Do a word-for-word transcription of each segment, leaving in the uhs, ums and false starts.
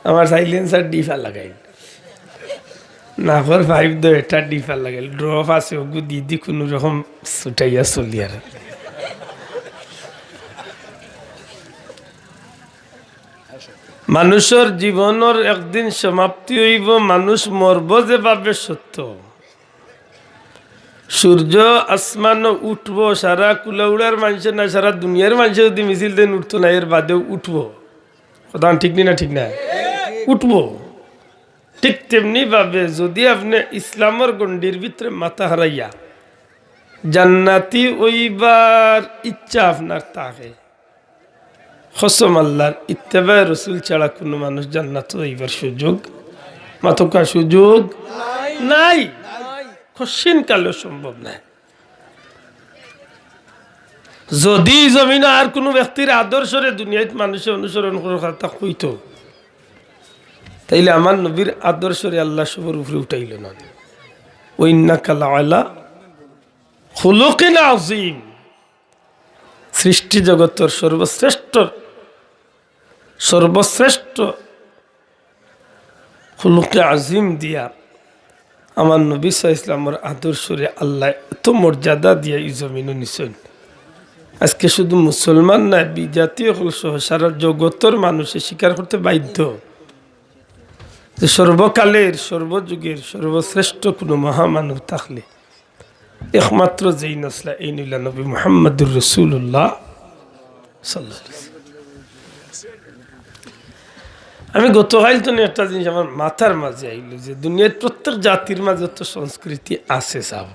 আমার সাইলেন্সার ডিফা লাগাইল, নাফর পাইপ দো এটা ডিফা লাগাইল, ড্রপ আছে, ওগু দি দি কুনু রকম ছুটাইয়া চলি আর। মানুষর জীবনর একদিন সমাপ্তি অইবো, মানুষ মরবো যেভাবে সত্য। সূর্য আসমানো উঠবো, সারা কুলাউড়ার মানষে না, সারা দুনিয়ার মানষে যুদি মিছিল দেইন উঠতো না, এর বাদেও উঠবো। কথা ঠিক নি না? ঠিক না? উঠবো। ঠিক তেমনি ভাবে যুদি আপনে ইসলামর গণ্ডির ভিতরে মাথা হারাইয়া জান্নাতি অইবার ইচ্ছা আপনার থাকে, কসম আল্লাহর, ইত্তেবায়ে রসুল ছাড়া কুনু মানুষ জান্নাতো যাইবার সুযোগ, মাতকা সুযোগ নাই। কশিন কালেও সম্ভব নায়। যুদি জমিনো আর কুনু ব্যক্তির আদর্শরে দুনিয়াত মানুষে অনুসরণ করার কথা কইতো, তাইলে আমার নবীর আদর্শরে আল্লাহ সবর উপরে উঠাইলো না। ওয়া ইন্নাকা লাআলা খুলুকিন আযীম। সৃষ্টি জগতর সর্বশ্রেষ্ঠ, সর্বশ্রেষ্ঠ খুলুকে আজিম দিয়া আমার নবী সাল্লাল্লাহু আলাইহি ওয়াসাল্লামর আদর্শরে আল্লাহ এত মর্যাদা দিয়া ই জমিনো নিছইন। আজকে শুধু মুসলমান নায়, বিজাতি অকল সহ সারা জগতর মানুষে স্বীকার করতে বাধ্য যে সর্বকালের, সর্বযুগের সর্বশ্রেষ্ঠ কুনু মহামানব থাকলে একমাত্র যেইন আছলা, এইন অইলা নবী মুহাম্মাদুর রাসূলুল্লাহ সাল্লাল্লাহু আলাইহি ওয়াসাল্লাম। আমি গতকাইল তো একটা জিনিস আমার মাথার মাঝে আইলো যে দুনিয়ার প্রত্যেক জাতির মাঝে তো সংস্কৃতি আছে, সাব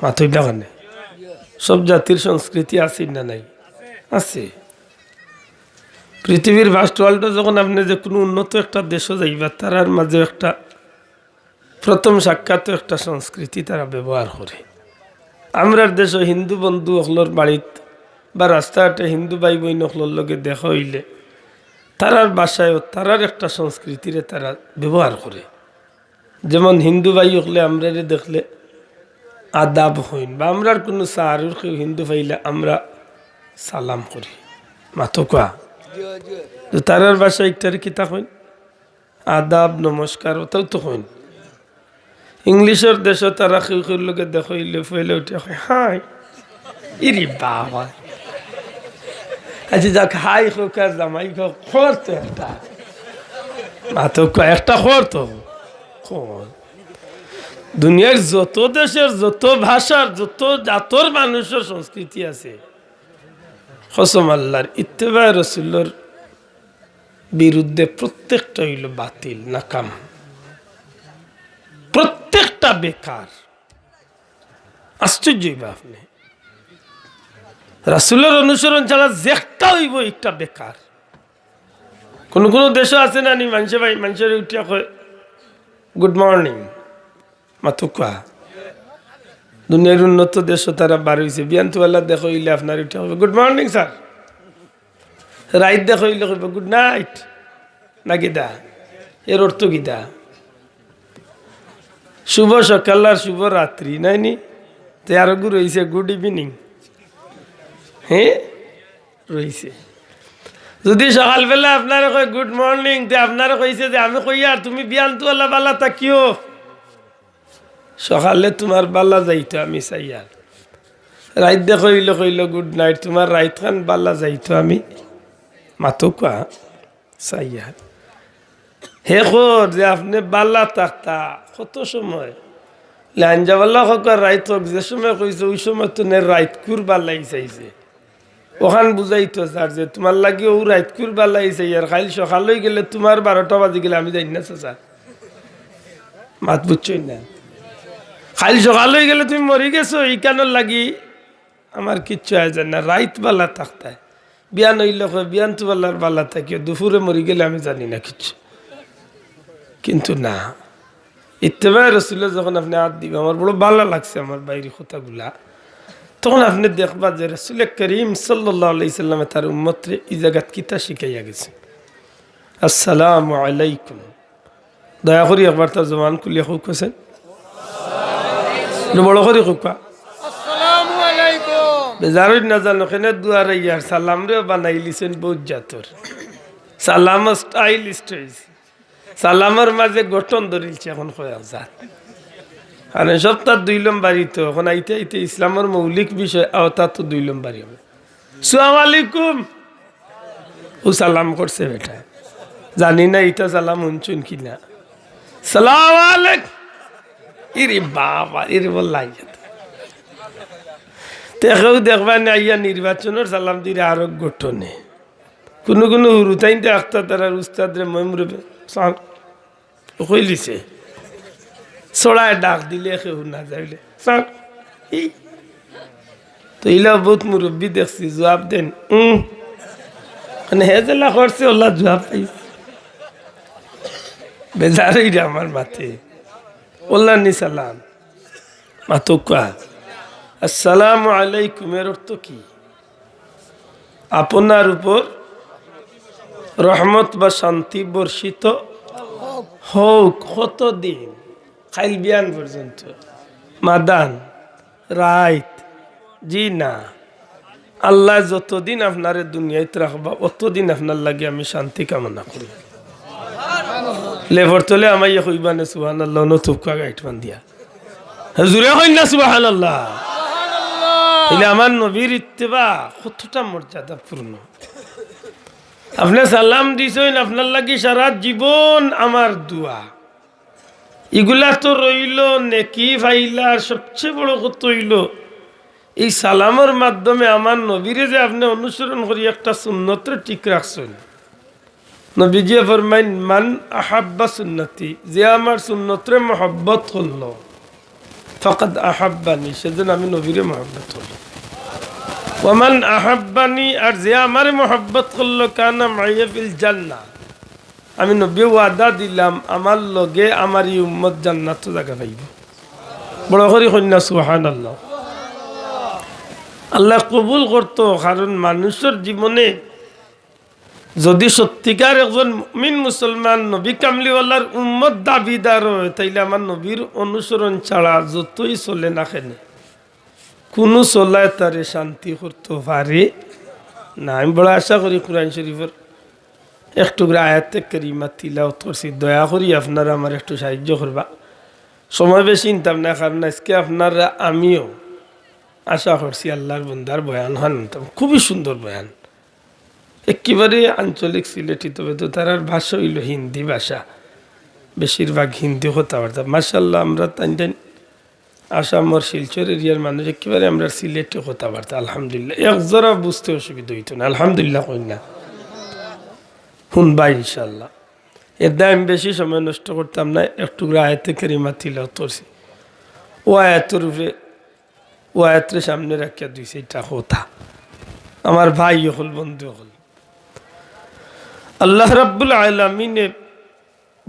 মাতইন না কেনে? সব জাতির সংস্কৃতি আছে না নাই? আছে। পৃথিবীর ফার্স্ট ওয়ার্ল্ডো যখন আপনে যে কুনু উন্নত একটা দেশো যাইবা, তারার মাঝে একটা প্রথম সাক্ষাৎ একটা সংস্কৃতি তারা ব্যবহার করে। আমরার দেশো হিন্দু বন্ধু অকলর বাড়িত বা রাস্তাঘাটে হিন্দু ভাই বইন অকলর লগে দেখা অইলে তারার ভাষায়ও তারার একটা সংস্কৃতিরে তারা ব্যবহার করে। যেমন হিন্দু ভাই অকলে আমরারে দেখলে আদাব কইন, বা আমরার কুনু সারুর কেউ হিন্দু পাইলে আমরা সালাম করি, মাতকা। তো তারার ভাষায় ইকটারে কিতা কইন? আদাব, নমস্কার, অতাউ তো কইন। ইংলিশর দেশো তারা কেউ কেউর লগে দেখা অইলে পয়লা উঠিয়া কয়, "হাই।" ইরে বাবা। আচ্ছা যাক, হাই কউক আর জামাই কউক, কর তো একটা। মাতকা, একটা কর তো। কর। দুনিয়ার যত দেশর, যত ভাষার, যত জাতর মানুষর সংস্কৃতি আছে, কসম আল্লাহর, ইত্তেবায়ে রসুলর বিরুদ্ধে প্রত্যেকটা অইলো বাতিল, নাকাম, প্রত্যেকটা বেকার। আশ্চর্য অইবা আপনে, রাসুলর অনুসরণ ছাড়া যেকটা অইবো, একটা বেকার। কুনু কুনু দেশো আছে না নি, মানষে ভাই, মানষরে উঠিয়া কয়, "গুড মর্নিং।" মাতকা। দুনিয়ার উন্নত দেশো তারা বার অইছে, বিয়ানতুয়ালা দেখা অইলে আপনারে উঠিয়া কইবো, "গুড মর্নিং স্যার।" রাইত দেখা অইলে কইবো, "গুড নাইট।" না কিতা? এর অর্থ কিতা? শুভ সকাল আর শুভ রাত্রি, নায় নি? তে আরোগু রইছে, গুড ইভিনিং। হ্যাঁ, রইছে। যুদি সকালবেলা আপনারে কয়, "গুড মর্নিং", তে আপনারে কইছে যে, "আমি কইয়ার তুমি বিয়ানতুয়ালা বালা থাকিও।" সকালে তুমার বালা যাইতো আমি চাইয়ার। রাইত দেখা অইলে কইলো, "গুড নাইট", তুমার রাইতখান বালা যাইতো আমি, মাতকা, চাইয়ার। হে কর যে আপনে বালা থাকতা কত সময়? লাইন যাবাল্লা হক আর রাইত হক, যে সময় কইছে, ওই সময় তো নে রাইতকুর বালাই চাইছে। অখান বুঝাইতো স্যার যে তুমার লাগি অউ রাইতকুর বালাই চাইয়ার, কাইল সকাল অইগেলে তুমার বারোটা বাজি গেলে আমি জানি না চাচা। মাত বুঝছইন না? কাইল সকাল অইগেলে তুমি মরি গেছো, ইখানর লাগি আমার কিচ্ছু আয় যায় না, রাইত বালা থাকতায়। বিয়ান অইলে কয়, "বিয়ানতুয়ালার বালা থাকিও, দুপুরে মরি গেলে আমি জানি না কিচ্ছু।" কিন্তু না, ইত্তেবায়ে রসুলে যখন আপনে আত দিবা, আমার বড় বালা লাগছে আমার ভাইর কথাগুলা, তখন আপনে দেখবা যে রসুলে করিম সাল্লাল্লাহু আলাইহি সাল্লামে তার উম্মতরে ই জাগাত কিতা শিখাইয়া গেছে। আসসালামু আলাইকুম। দয়া করি একবার তার জবান খুলিয়া কউক আছেন। একটু বড় করি কউক্কা। আসসালামু আলাইকুম। বেজার অইন না জানো, কেনে দুয়ারে ইয়ার সালাম রে বানাইলিছেন বউত জাতর। সালামও স্টাইলিস্ট অইছে। সালামর মাঝে গঠন ধরিলছে এখন কয়েক জাত। কারণ সবতা দুই লম্বারি তো, এখন আইতে আইতে ইসলামর মৌলিক বিষয় আওতা তো দুই লম্বারি হবে। "সালাম আলাইকুম।" ও সালাম করছে বেটা, জানি না ইটা সালাম হুনছইন কি না। "সালাম আলাইক।" ইরে বাবা, ইরে বল লাগে। তে কেউ দেখবা না, আইয়া নির্বাচনর সালাম দিলে আরো গঠনে। কুনু কুনু হুরুতাইন্তে আখতা তারার উস্তাদরে, "ময় মুরব্বি, সালাম।" কইলিছে। ছড়ায় ডাক দিলে কেউ না যাইলে, "সালাম।" ই। তো ইলা বউত মুরব্বি দেখছি, জুয়াব দেইন, "উম।" মানে হে যেলা করছে, ওলা জুয়াব পাইছে। বেজার অইরা আমার মাতে। ওলা নি সালাম। মাতউক্কা। আসসালামু আলাইকুম এর অর্থ কি? আপনার উপর রহমত বা শান্তি বর্ষিত হোক। কতদিন? কাইল বিয়ান পর্যন্ত। মাদান, রাইত, জি না। আল্লায় যতদিন আপনারে দুনিয়াত রাখবা, অতদিন আপনার লাগি আমি শান্তি কামনা করি। লেফর তলে আমাইয়া কইবা নে সুবহানাল্লাহ, নতুবা গাইট বান্ধিয়া। জুরে কইন না সুবহানাল্লাহ। তাইলে আমার নবীর ইত্তেবা কতটা মর্যাদাপূর্ণ। আপনে সালাম দিছইন, আপনার লাগি সারা জীবন আমার দোয়া। ইগুলা তো রইলো নেকি ফাইলা, আর সবচেয়ে বড় কথা অইলো এই সালামর মাধ্যমে আমার নবীরে যে আপনে অনুসরণ করি একটা সুন্নতরে ঠিক রাখছইন। নবীজিয়ে ফরমাইন, "মান আহাব্বা সুন্নতি", যে আমার সুন্নতরে মহব্বত করলো, "ফাকাদ আহাব্বানি", সেজন্য আমি নবীরে মহব্বত করলাম। "ওয়ামান আহাব্বানি", আর যে আমারে মহব্বত করলো, "কানা মাইয়া ফিল জান্নাহ", আমি নবীয়ে ওয়াদা দিলাম, আমার লগে আমার ই উম্মত জান্নাতো জাগা পাইবো। বড় করি কইন না সুবহানাল্লাহ। আল্লায় কবুল করতো, কারণ মানুষর জীবনে যদি সত্যিকার একজন মুমিন মুসলমান নবী কামলিওয়ালার উম্মত দাবিদার অয়, তাইলে আমার নবীর অনুসরণ ছাড়া যতই চলে না কেনে, কুনু চলায় তারে শান্তি করতো পারে না। আমি বড় আশা করি কোরআন শরীফর এক টুকরা আয়াতে কারিমা তিলাওয়াত করছি, দয়া করি আপনারা আমারে একটু সাহায্য করবা। সময় বেশি নিতাম না, কারণ আজকে আপনারা, আমিও আশা করছি আল্লার বন্দার বয়ান খান হুনতাম। খুবই সুন্দর বয়ান, একেবারে আঞ্চলিক সিলেটি, তবে তো তারার ভাষা অইলো হিন্দি ভাষা, বেশিরভাগ হিন্দি কথাবার্তা। মাশাআল্লাহ, আমরা তাইন তাইন আসামর শিলচর এরিয়ার মানুষ, একেবারে আমরা সিলেটি কথাবার্তা, আলহামদুলিল্লাহ। এক জরা বুঝতে অসুবিধা অইতো না, আলহামদুলিল্লাহ কইন না। হুনবা ইনশাআল্লাহ। এর দায় আমি বেশি সময় নষ্ট করতাম না, এক টুকরা আয়াতে কারিমা তিলাওয়াত করছি। ও আয়াতর উপরে, ও আয়াতরে সামনে রাখিয়া দুই চাইরটা কথা। আমার ভাই অকল, বন্ধু অকল, আল্লাহ রাব্বুল আলামিনে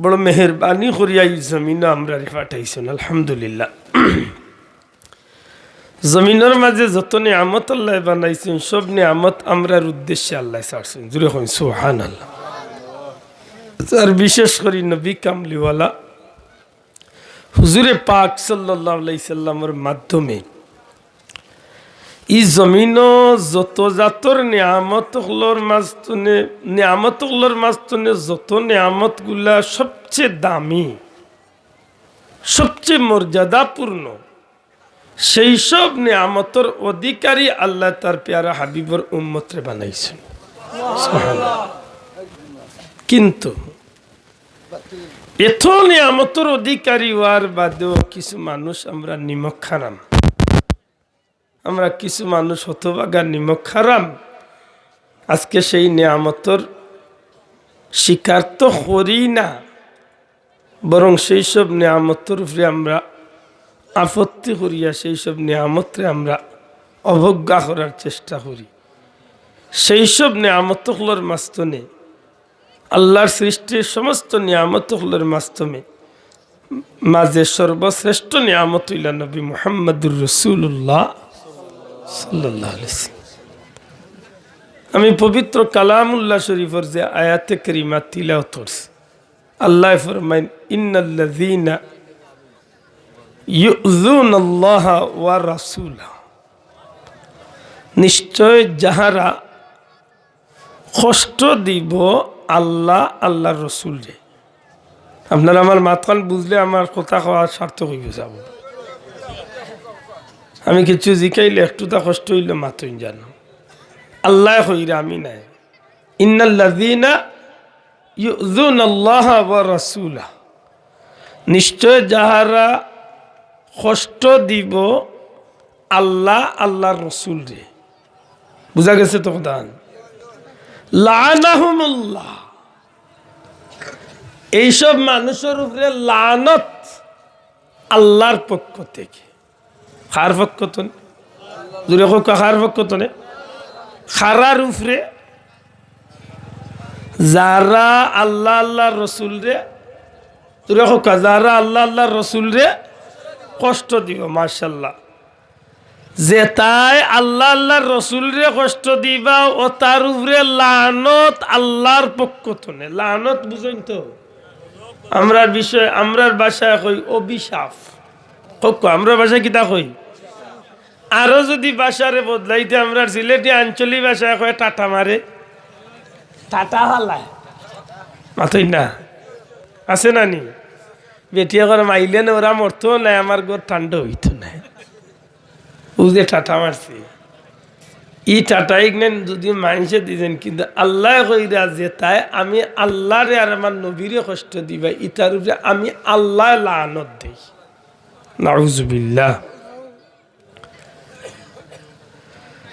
বড় মেহেরবানি করিয়া ই জমিনো আমরারে পাঠাইছইন, আলহামদুলিল্লাহ। জমিনর মাঝে যত নিয়ামত আল্লায় বানাইছইন, সব নিয়ামত আমরার উদ্দেশ্যে আল্লায় ছাড়ছইন। জুরে কইন সুবহানাল্লাহ। আর বিশেষ করি নবী কামলিওয়ালা হুজুরে পাক সাল্লাল্লাহু আলাইহি সাল্লামর মাধ্যমে ই জমিনো যত জাতর নিয়ামত অকলর মাঝ থনে, নিয়ামত অকলর মাঝ থনে যত নিয়ামতগুলা সবচেয়ে দামি, সবচেয়ে মর্যাদাপূর্ণ, সেই সব নিয়ামতর অধিকারী আল্লায় তার পেয়ারা হাবিবর উম্মতরে বানাইছইন। সুবহানাল্লাহ। কিন্তু এত নিয়ামতর অধিকারী অওয়ার বাদেও কিছু মানুষ আমরা নিমক হারাম। আমরা কিছু মানুষ হতভাগা নিমক হারাম। আজকে সেই নিয়ামতর স্বীকার তো করি না, বরং সেই সব নিয়ামতর উপরে আমরা আপত্তি করিয়া সেই সব নিয়ামতরে আমরা অবজ্ঞা করার চেষ্টা করি। সেই সব নিয়ামত অকলর মাঝ থনে, আল্লাহর সৃষ্টির সমস্ত নিয়ামত অকলর মাঝ থনে মাঝে সর্বশ্রেষ্ঠ নিয়ামত অইলা নবী মুহাম্মাদুর রাসূলুল্লাহ সাল্লাল্লাহু আলাইহি ওয়াসাল্লাম। আমি পবিত্র কালামুল্লাহ শরীফর যে আয়াতে কারিমা তিলাওয়াত করছি, আল্লায় ফরমাইন, "ইন্নাল্লাযীনা ইউযুনাল্লাহা ওয়া রাসূলাহু", নিশ্চয় যাহারা কষ্ট দিব আল্লাহ, আল্লাহর রসুলরে। আপনারা আমার মাতখান বুঝলে আমার কথা কওয়া সার্থক অইবো, যাবো। আমি কিছু জিকাইলে একটু তা কষ্ট অইলে মাতইন জানো। আল্লায় কইরা, আমি নায়। ইন্নাল্লাযীনা ইউযুনাল্লাহা ওয়া রাসূলা, নিশ্চয় যাহারা কষ্ট দিবো আল্লাহ, আল্লাহর রসুলরে। বুঝা গেছে তো কথা? লাআনাহুমুল্লাহ, এইসব মানুষর উপরে লানত আল্লাহর পক্ষ থেকে। কার পক্ষ তনে? জোরে কউক্কা, কার পক্ষ তনে? কারার উপরে? যারা আল্লাহ, আল্লাহর রসুলরে, জোরে কউক্কা, যারা আল্লাহ, আল্লাহর রসুলরে কষ্ট দিবো। মাশাআল্লাহ। যেতায় আল্লাহ, আল্লাহর রসুলরে কষ্ট দিবা, অতার উপরে লানত আল্লাহর পক্ষ তনে। লানত বুঝইন তো? আমরার বিষয়, আমরার ভাষায় কই অভিশাপ। কউক্কা, আমরার ভাষায় কিতা কই? আরো যদি ভাষারে বদলাইতে, আমরার সিলেটি আঞ্চলিক ভাষায় কয় টাটা মারে, টাটা ফালায়। মাতইন না? আছে না নি? বেটিয়ে কয়, "মাইলে না ওরা মরতো নায়, আমার ঘর ঠান্ডা অইতো নায়।" ও যে টাটা মারছে, ই টাটা ইগনাইন যদি মানষে দিছেন, কিন্তু আল্লায় কইরা যেতায় আমি আল্লাহরে আর আমার নবীরে কষ্ট দিবা, ইতার উপরে আমি আল্লায় লানত দেই। নাউজুবিল্লাহ।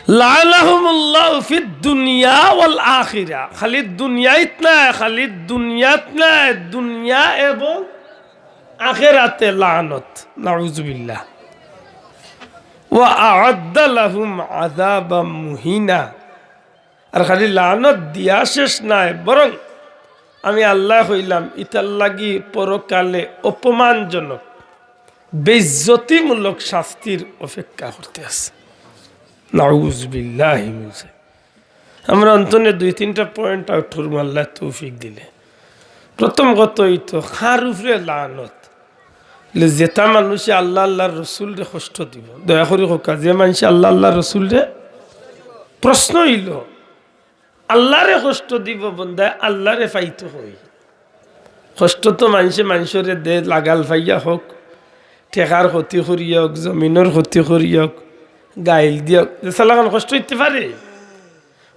লাআনাহুমুল্লাহু ফিদ দুনিয়া ওয়াল আখিরা। খালি দুনিয়াত নায়, খালি দুনিয়াত নায়, দুনিয়া এবং আখেরাতে লানত। নাউজুবিল্লাহ। ওয়া আ'আদ্দা লাহুম আযাবাম মুহিনা। আর খালি লানত দিয়া শেষ নায়, বরং আমি আল্লায় কইলাম, ইতার লাগি পরকালে অপমানজনক, বেইজ্জতিমূলক শাস্তির অপেক্ষা করতে আছে। নাউজুবিল্লাহি মিন যালিক। আমরা অন্তনে দুই তিনটা point out করমু, আল্লায় তৌফিক দিলে। প্রথম কথা অইতো, কার উপরে লানত? বলে, যেতা মানষে আল্লাহ, আল্লাহর রসুলরে কষ্ট দিবো। দয়া করি কউক্কা, যে মানষে আল্লাহ, আল্লাহর রসুলরে, প্রশ্ন অইলো, আল্লাহরে কষ্ট দিবো বন্দায়, আল্লাহরে পাইতো কই? কষ্ট তো মানষে মানষরে দে, লাগাল পাইয়া হউক, টেকার ক্ষতি করিয়া হউক, জমিনর ক্ষতি করিয়া হউক, গাইল দিয়া হউক, যেছা লাখান কষ্ট অইতে পারে।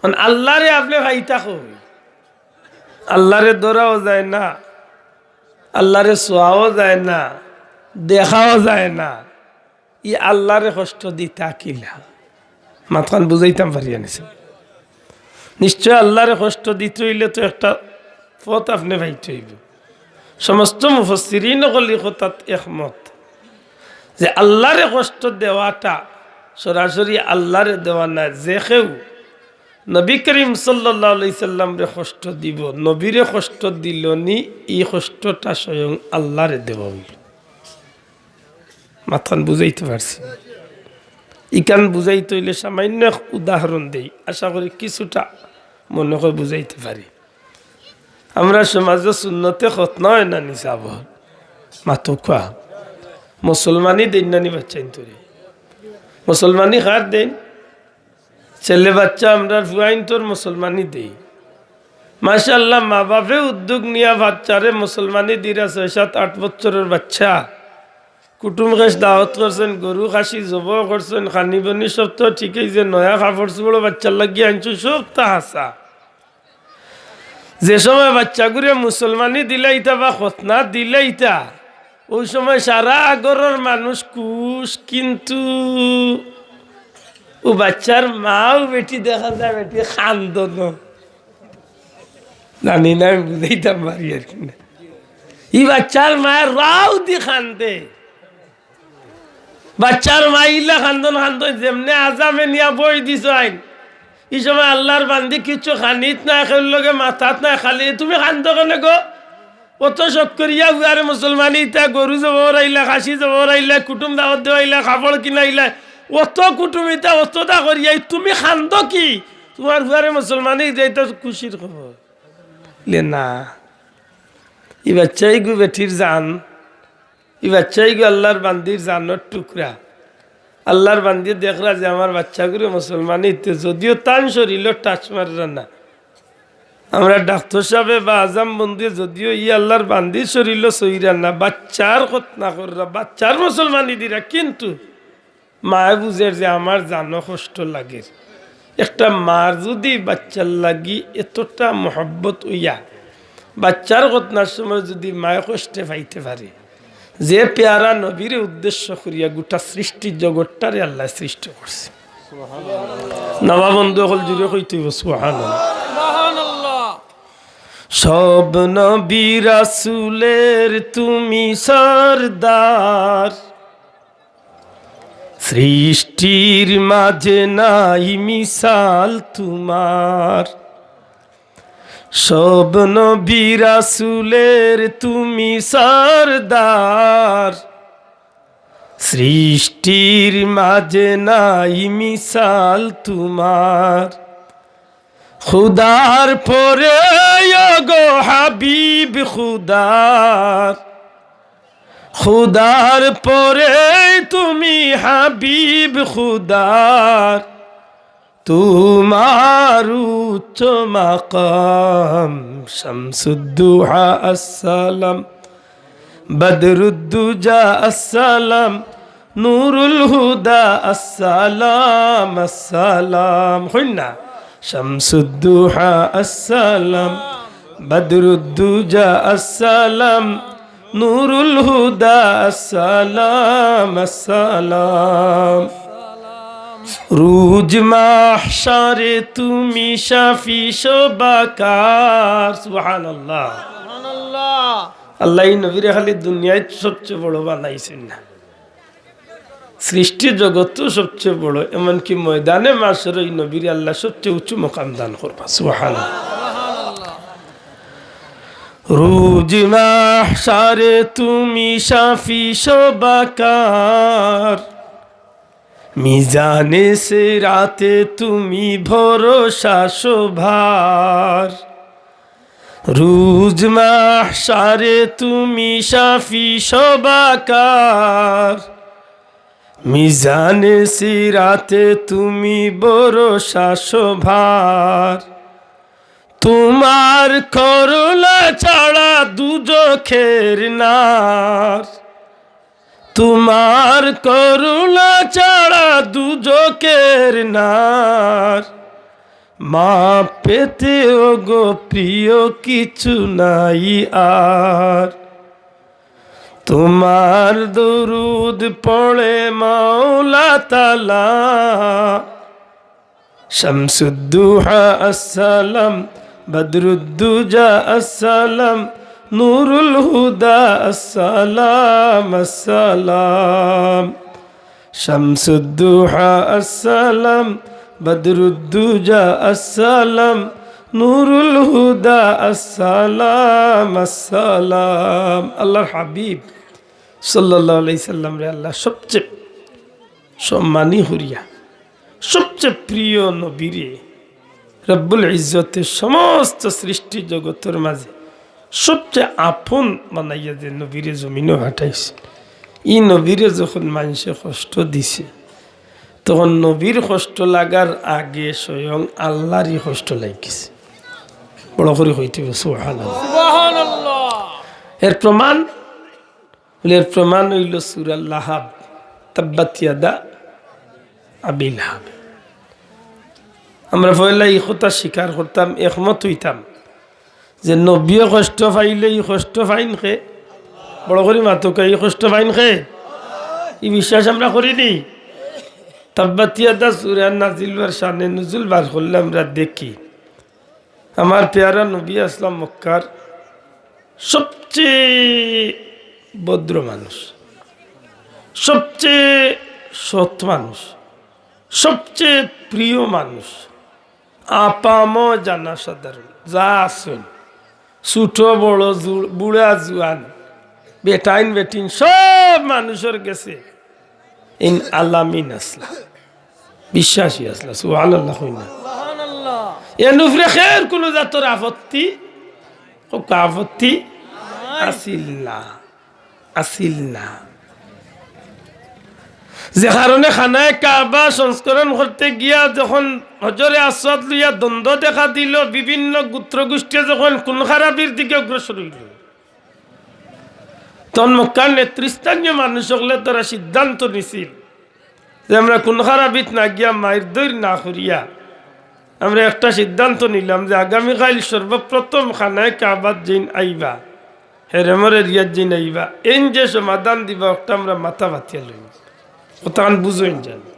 কারণ আল্লাহরে আপনে পাইতা কই? আল্লাহরে ধরাও যায় না, আল্লাহরে ছোঁয়াও যায় না, দেখাও যায় না। ই আল্লাহরে কষ্ট দিতা কিলা? মাতখান বুঝাইতাম পারিয়া নিছে। নিশ্চয় আল্লাহরে কষ্ট দিতে অইলে তো একটা পথ আপনে পাইতে অইবো। সমস্ত মুফাসসিরিন অকল ই কথাত একমত যে আল্লাহরে কষ্ট দেওয়াটা সরাসরি আল্লাহরে দেওয়া নায়। যে কেউ নবী করিম সাল্লাল্লাহু আলাইহি সাল্লামরে কষ্ট দিবো, নবীরে কষ্ট দিলো নি, ই কষ্টটা স্বয়ং আল্লাহরে দেওয়া অইলো। মাতখান বুঝাইতে পারছি? ইখান বুঝাইতে অইলে সামান্য এক উদাহরণ দেই, আশা করি কিছুটা মনে অয় বুঝাইতে পারি। আমরার সমাজো সুন্নতে খতনা অয় না নি সাব? মাতউক্কা। মুসলমানি দেইন না নি বাচ্চাইন্তরে? মুসলমানি কার দেইন? ছেলে বাচ্চা আমরার ফুয়াইন্তর মুসলমানি দেই। মাশাআল্লাহ, মা বাপে উদ্যোগ নিয়া বাচ্চারে মুসলমানি দিরা, ছয়, সাত, আট বছরর বাচ্চা। কুটুম খেশ দাওয়াত করছইন, গরু খাসি জবো করছইন, খানি বনি সব তো ঠিকই, যে নয়া কাপড় চোপড় বাচ্চার লাগি আনছইন, সবতা হাছা। যে সময় বাচ্চাগুরে মুসলমানি দিলাইতা বা খতনা দিলাইতা, অউ সময় সারা ঘরর মানুষ খুশ, কিন্তু অউ বাচ্চার মাও বেটি দেখা যায় বেটি কান্দন। জানি না, আমি বুঝাইতাম পারি আর কি না। ই বাচ্চার মায়ে রাও দি কান্দে। বাচ্চার মায়ে ইলা কান্দন কান্দইন, যেমনে আজামে নিয়া বই দিছইন। ই সময় আল্লাহর বান্দি কিচ্ছু খানিত নাই, কেউর লগে মাতাত নাই, খালি, "তুমি কান্দো কেনে গো? অত শখ করিয়া ফুয়ারে মুসলমানি দিতা, গরু জবো করাইলা, খাসি জবো করাইলা, কুটুম দাওয়াত দেওয়াইলা, কাপড় কিনাইলা, অত কুটুমিতা, অততা করিয়া, তুমি কান্দো কি? তুমার ফুয়ারে মুসলমানি দিতা, ইতা খুশির খবর।" লে না, ই বাচ্চাইগু বেটির জান, ই বাচ্চাইগু আল্লাহর বান্দির জানর টুকরা। আল্লাহর বান্দি দেখরা যে আমার বাচ্চাগুরে মুসলমানি দিতে, যদিও তান শরীলো touch মাররা না, আমরা ডাক্তর সাবে বা আজাম বন্দি যদিও ই আল্লার বান্দি শরীলো সইরা না, বাচ্চার খতনা কররা, বাচ্চার মুসলমানি দিরা, কিন্তু মায়ে বুঝের যে আমার জানো কষ্ট লাগের। একটা মার যুদি বাচ্চার লাগি এতটা মহব্বত অইয়া বাচ্চার খতনার সময় যুদি মায়ে কষ্টে পাইতে পারে, যে পেয়ারা নবীরে উদ্দেশ্য করিয়া গোটা সৃষ্টি জগৎটারে আল্লায় সৃষ্টি করছে। নবা বন্ধু অকল জুরে কইতে অইবো, সুবহানাল্লাহ। সব নবী রাসূলের তুমি সরদার, সৃষ্টির মাঝে নাই মিসাল তোমার। সব নবী রাসূলের তুমি সরদার, সৃষ্টির মাঝে নাই মিসাল তোমার। খুদার পরে ওগো হাবিব খুদার, খুদার পরে তুমি হাবিব খুদার। তোমার উচ্চ মাকাম। শামসুদ্দুহা আসসালাম, বদরুদ্দুজা আসসালাম, নুরুল হুদা আসসালাম, আসসালাম। কইন না? শামসুদ্দুহা আসসালাম, বদরুদ্দুজা আসসালাম, নুরুল হুদা আসসালাম, আসসালাম। রুজ মাহশারে তুমি শাফি শোভাকার। সুবহানাল্লাহ। আল্লায় ই নবীরে খালি দুনিয়াত সবচে বড় বানাইছইন না, সৃষ্টি জগতো সবচে বড়, এমনকি ময়দানে মাশরো ই নবীরে আল্লায় সবচে উঁচু মকাম দান করবা। সুবহানাল্লাহ। রুজ মাহশারে তুমি শাফি শোভাকার, মিজানে সিরাতে তুমি ভরসা শোভার। রুজ মাহশারে তুমি শাফি শোভাকার, মিজানে সিরাতে তুমি ভরসা শোভার। তোমার করুণা ছাড়া দুজখের নার, তোমার করুণা ছাড়া দুজখের নার, মাফ পেতে ওগো প্রিয় কিছু নাই আর। তোমার দরুদ পড়ে মাওলা তাআলা, শামসুদ্দুহা আসসালাম, বদরুদ্দুজা আসসালাম, নুরুল হুদা আসসালাম, আসসালাম। শামসুদ্দুহা আসসালাম, বদরুদ্দুজা আসসালাম, নুরুল হুদা আসসালাম, আসসালাম। আল্লাহর হাবিব সাল্লাল্লাহু আলাইহি সাল্লামরে আল্লায় সবচে সম্মানী করিয়া, সবচে প্রিয় নবীরে রব্বুল ইজ্জতে সমস্ত সৃষ্টি জগতর মাঝে সবচে আপন বানাইয়া যে নবীরে জমিনো পাঠাইছে, ই নবীরে যখন মানষে কষ্ট দিছে, তখন নবীর কষ্ট লাগার আগে স্বয়ং আল্লাহরই কষ্ট লাগিছে। বড় করি কইতে অইবো, সুবহানাল্লাহ। সুবহানাল্লাহ। এর প্রমাণ বলে, এর প্রমাণ অইলো সূরা লাহাব, তাব্বাত ইয়াদা আবি লাহাব। আমরা পয়লা ই কথা স্বীকার করতাম, একমত অইতাম যে নবীয়ে কষ্ট পাইলে ই কষ্ট পাইন কে? বড় করি মাতউক্কা, ই কষ্ট পাইন কে? ই বিশ্বাস আমরা করি নি? তাব্বাত ইয়াদা সূরা নাজিল অওয়ার শানে নুজুল বার করলে আমরা দেখি, আমার পেয়ারা নবী আসলাম মক্কার সবচে ভদ্র মানুষ, সবচে সৎ মানুষ, সবচে প্রিয় মানুষ, আপামর জনসাধারণ, যা আছইন, ছোট বড়, জু-, বুড়া জুয়ান, বেটাইন বেটিন, সব মানুষর গেছে ইন আলামিন আসলা। বিশ্বাসী আসলা, সুবহানাল্লাহ কইন না। এন উপরে খের কুনু জাতর আপত্তি, কউক্কা আপত্তি আছিল না, আছিল না। যে কারণে খানায়ে কাবা সংস্করণ করতে গিয়া যখন হজরে আসওয়াদ লইয়া দ্বন্দ্ব দেখা দিল, বিভিন্ন গোত্রগোষ্ঠী যখন খুন খারাপির দিকে অগ্রসর অইল, তখন মক্কার নেতৃস্থানীয় মানুষ অকলে তারা সিদ্ধান্ত নিছিল যে আমরা খুন খারাপিত না গিয়া, মাইর দইর না করিয়া, আমরা একটা সিদ্ধান্ত নিলাম যে আগামীকাইল সর্বপ্রথম খানায়ে কাবাত যেইন আইবা, হেরেমর এরিয়াত যেইন আইবা, এইন যে সমাধান দিবা, ওটা আমরা মাথা পাতিয়া লইমু। কথাখান বুঝইন জানি।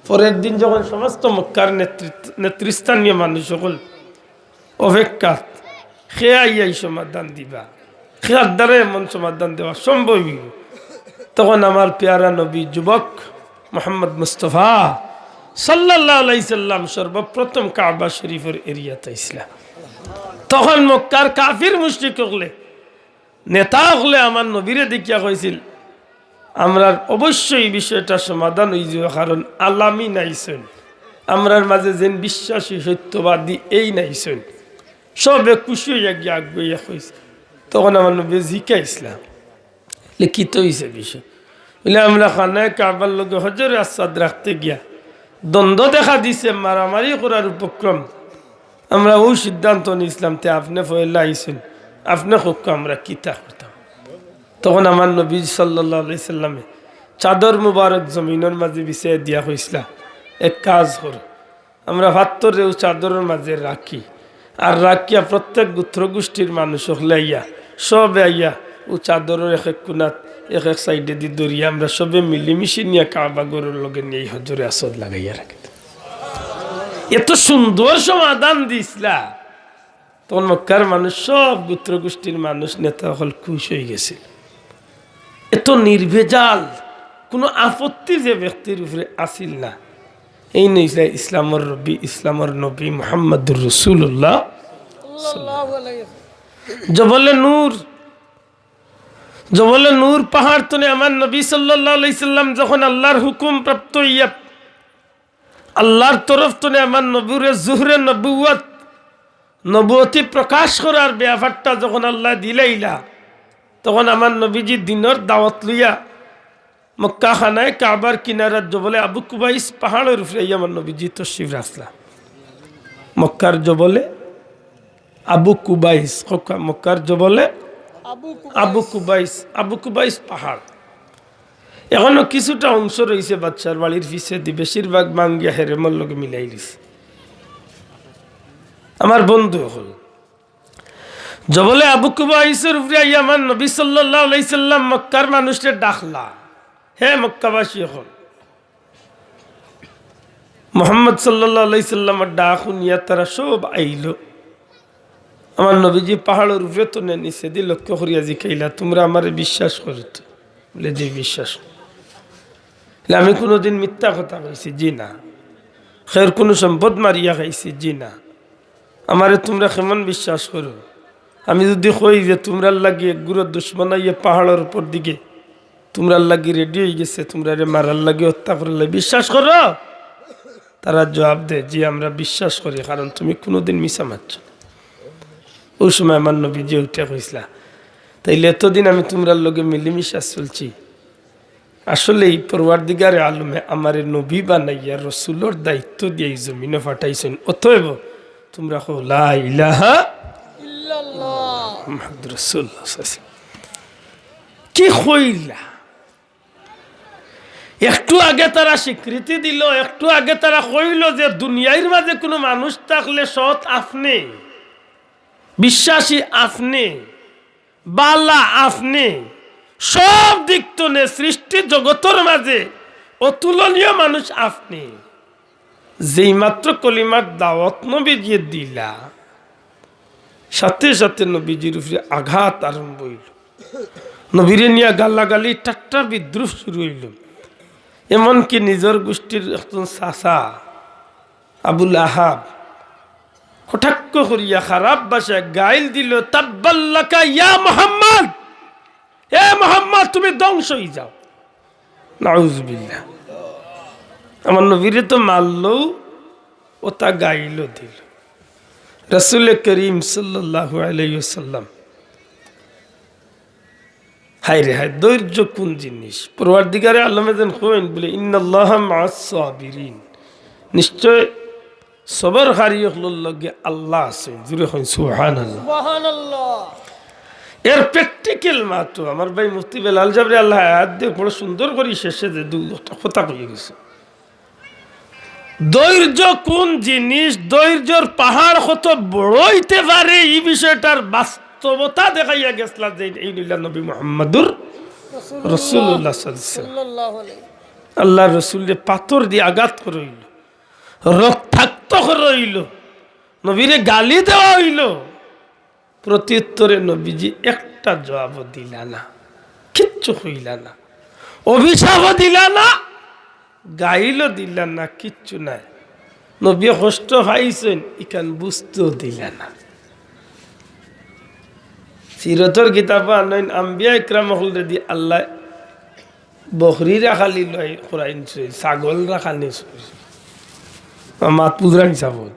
পরের দিন যখন সমস্ত মক্কার নেতৃত্ব, নেতৃস্থানীয় মানুষ অকল অপেক্ষাত, কে আইয়া ই সমাধান দিবা, কে আর দ্বারা এমন সমাধান দেওয়া সম্ভব অইব, তখন আমার পেয়ারা নবী যুবক মোহাম্মদ মুস্তফা সাল্লাল্লাহু আলাইহি সাল্লাম সর্বপ্রথম কাবা শরীফর এরিয়াত আইছলা। তখন মক্কার কাফির মুশরিক অকলে, নেতা অকলে আমার নবীরে দেখিয়া কইছিল, আমরার অবশ্যই ই বিষয়টা সমাধান অইযিবো, কারণ আলামিন আইছইন, আমরার মাঝে যেইন বিশ্বাসী সত্যবাদী এইন আইছইন। সবে খুশি অইয়া গিয়া আগুয়াইয়া কইছে। তখন আমার নবী জিকাইছলা, লিখিত অইছে বিষয়। বলে, আমরা খানায়ে কাবার লগে হজরে আসওয়াদ রাখতে গিয়া দ্বন্দ্ব দেখা দিছে, মারামারি করার উপক্রম। আমরা অউ সিদ্ধান্ত নিছলাম, তে আপনে পয়লা আইছইন, আপনে কউক্কা আমরা কিতা করতাম। তখন আমার নবী সাল্লাল্লাহু আলাইহি সাল্লামে চাদর মুবারক জমিনর মাঝে বিছাইয়া দিয়া কইছলা, এক কাজ করো, আমরা পাত্তররে অউ চাদরর মাঝে রাখি, আর রাখিয়া প্রত্যেক গোত্রগোষ্ঠীর মানুষ অকলে আইয়া, সবে আইয়া অউ চাদরর এক এক কুনাত এক এক সাইডেদি ধরিয়া আমরা সবে মিলিমিশি নিয়া কাবা ঘরর লগে নিয়া ই হজরে আসওয়াদ লাগাইয়া রাখি। এত সুন্দর সমাধান দিছলা। তখন মক্কার মানুষ, সব গোত্রগোষ্ঠীর মানুষ, নেতা অকল খুশ অইগেছিল। এত নির্ভেজাল, কুনু আপত্তি যে ব্যক্তির উপরে আছিল না। এইন অইছলা ইসলামর রবি, ইসলামর নবী মুহাম্মাদুর রাসূলুল্লাহ। জবলে নূর, জবলে নূর পাহাড় তনে আমার নবী সাল্লাল্লাহু আলাইহি সাল্লাম যখন আল্লাহর হুকুম প্রাপ্ত অইয়া আল্লাহর তরফ তনে আমার নবীরে জুহরে নবুয়ত, নবুয়তি প্রকাশ করার ব্যাপারটা যখন আল্লায় দিলাইলা, তখন আমার নবীজি দ্বীনর দাওয়াত লইয়া মক্কা খানায়ে কাবার কিনারাত জবলে আবু কুবাইস পাহাড়র উপরে আইয়া আমার নবীজি তশরিফ রাখলা। মক্কার জবলে আবু কুবাইস, কউক্কা, মক্কার জবলে আবু কুবাইস। আবু কুবাইস, আবু কুবাইস পাহাড়। এখনো কিছুটা অংশ রইছে বাদশার বাড়ির পিছেদি, বেশিরভাগ ভাঙ্গিয়া হেরেমর লগে মিলাইলিছে। আমার বন্ধু অকল, জবলে আবু কুবাইসর উপরে আইয়া আমার নবী সাল্লাল্লাহু আলাইহি সাল্লাম মক্কার মানুষরে ডাকলা, হে মক্কাবাসী অকল, মুহাম্মদ সাল্লাল্লাহু আলাইহি সাল্লামর ডাক হুনিয়া তারা সব আইলো। আমার নবীজি পাহাড়র উপরে তনে নিচেদি লক্ষ্য করিয়া জিকাইলা, তুমরা আমারে বিশ্বাস করো তো? বলে, জি, বিশ্বাস করি। বলে, আমি কুনুদিন মিথ্যা কথা কইছি? জি না। কেউর কুনু সম্পদ মারিয়া খাইছি? জি না। আমারে তুমরা কেমন বিশ্বাস করো? আমি যুদি কই যে তুমরার লাগি এক গুরু দুশমন আইয়া পাহাড়র উপর দিকে তুমরার লাগি রেডি অইগেছে, তুমরারে মারার লাগি, হত্যা করার লাগি, বিশ্বাস করো? তারা জবাব দেয়, জি, আমরা বিশ্বাস করি, কারণ তুমি কুনুদিন মিছা মাতছো না। অউ সময় আমার নবীজি উঠিয়া কইছলা, তাইলে এতদিন আমি তুমরার লগে মিলিমিশা চলছি, আসলেই পরওয়ারদিগারে আলমে আমারে নবী বানাইয়া রসুলর দায়িত্ব দিয়া ই জমিনো পাঠাইছইন, অতএব তুমরা কও, লা ইলাহা ইল্লাল্লাহ মুহাম্মাদুর রাসূলুল্লাহ। কি কইলা? একটু আগে তারা স্বীকৃতি দিল, একটু আগে তারা কইল যে দুনিয়ার মাঝে কুনু মানুষ থাকলে সৎ আপনে, বিশ্বাসী আপনে, বালা আপনে, সব দিক তনে সৃষ্টি জগতর মাঝে অতুলনীয় মানুষ আপনে। যেই মাত্র কলিমার দাওয়াত নবীজিয়ে দিলা, সাথে সাথে নবীজির উপরে আঘাত আরম্ভ অইল। নবীরে নিয়া গালাগালি, ঠাট্টা, বিদ্রূপ শুরু অইল। এমনকি নিজর গোষ্ঠীর একজন চাচা আবু লাহাব কটাক্ষ করিয়া খারাপ ভাষায় গাইল দিল, তাব্বাল্লাকা ইয়া মুহাম্মদ, এ মুহাম্মদ, তুমি ধ্বংস অই যাও। নাউজুবিল্লাহ। আমার নবীরে তো মারলো, অতা গাইলও দিল। রাসূলে করিম সাল্লাল্লাহু আলাইহি ওয়াসাল্লাম হায় রে হায়, ধৈর্য কোন জিনিস? পরওয়ারদিগারে আলমে যেন কইন বলে, "ইন্নাল্লাহা মা'আস সাবিরিন।" নিশ্চয় সবরকারী অকলর লগে আল্লাহ আছইন। জোরে কইন সুবহানাল্লাহ। সুবহানাল্লাহ। এর practical মাতো আমার ভাই মুফতি বেলাল জাবরে আল্লাহ হায়াত দেউক, বড় সুন্দর করি শেষে যে দুই কথা কইয়া গেছে। ধৈর্য কোন জিনিস, ধৈর্যর পাহাড় কত বড় অইতে পারে, ই বিষয়টার বাস্তবতা দেখাইয়া গেছলা যে এই লইলা নবী মুহাম্মাদুর রাসূলুল্লাহ সাল্লাল্লাহু আলাইহি ওয়াসাল্লাম। সাল্লাল্লাহু আলাইহি। আল্লাহর রসুলরে পাথর দিয়া আঘাত করা অইলো, রক্তাক্ত করা অইলো, নবীরে গালি দেওয়া অইলো। প্রত্যুত্তরে নবীজি একটা জবাবও দিলা না, কিচ্ছু কইলা না, অভিশাপও দিলা না, গাইলও দিলা না, কিচ্ছু নাই। নবী কষ্ট পাইছইন, ইখান বুঝতেও দিলা না। সিরতর কিতাবো আনইন, আম্বিয়া ইকরাম অকলরে দি আল্লাহ বকরি রাখালি লই করাইন, ছাগল রাখানি। মাত বুঝরা নি ছাগল?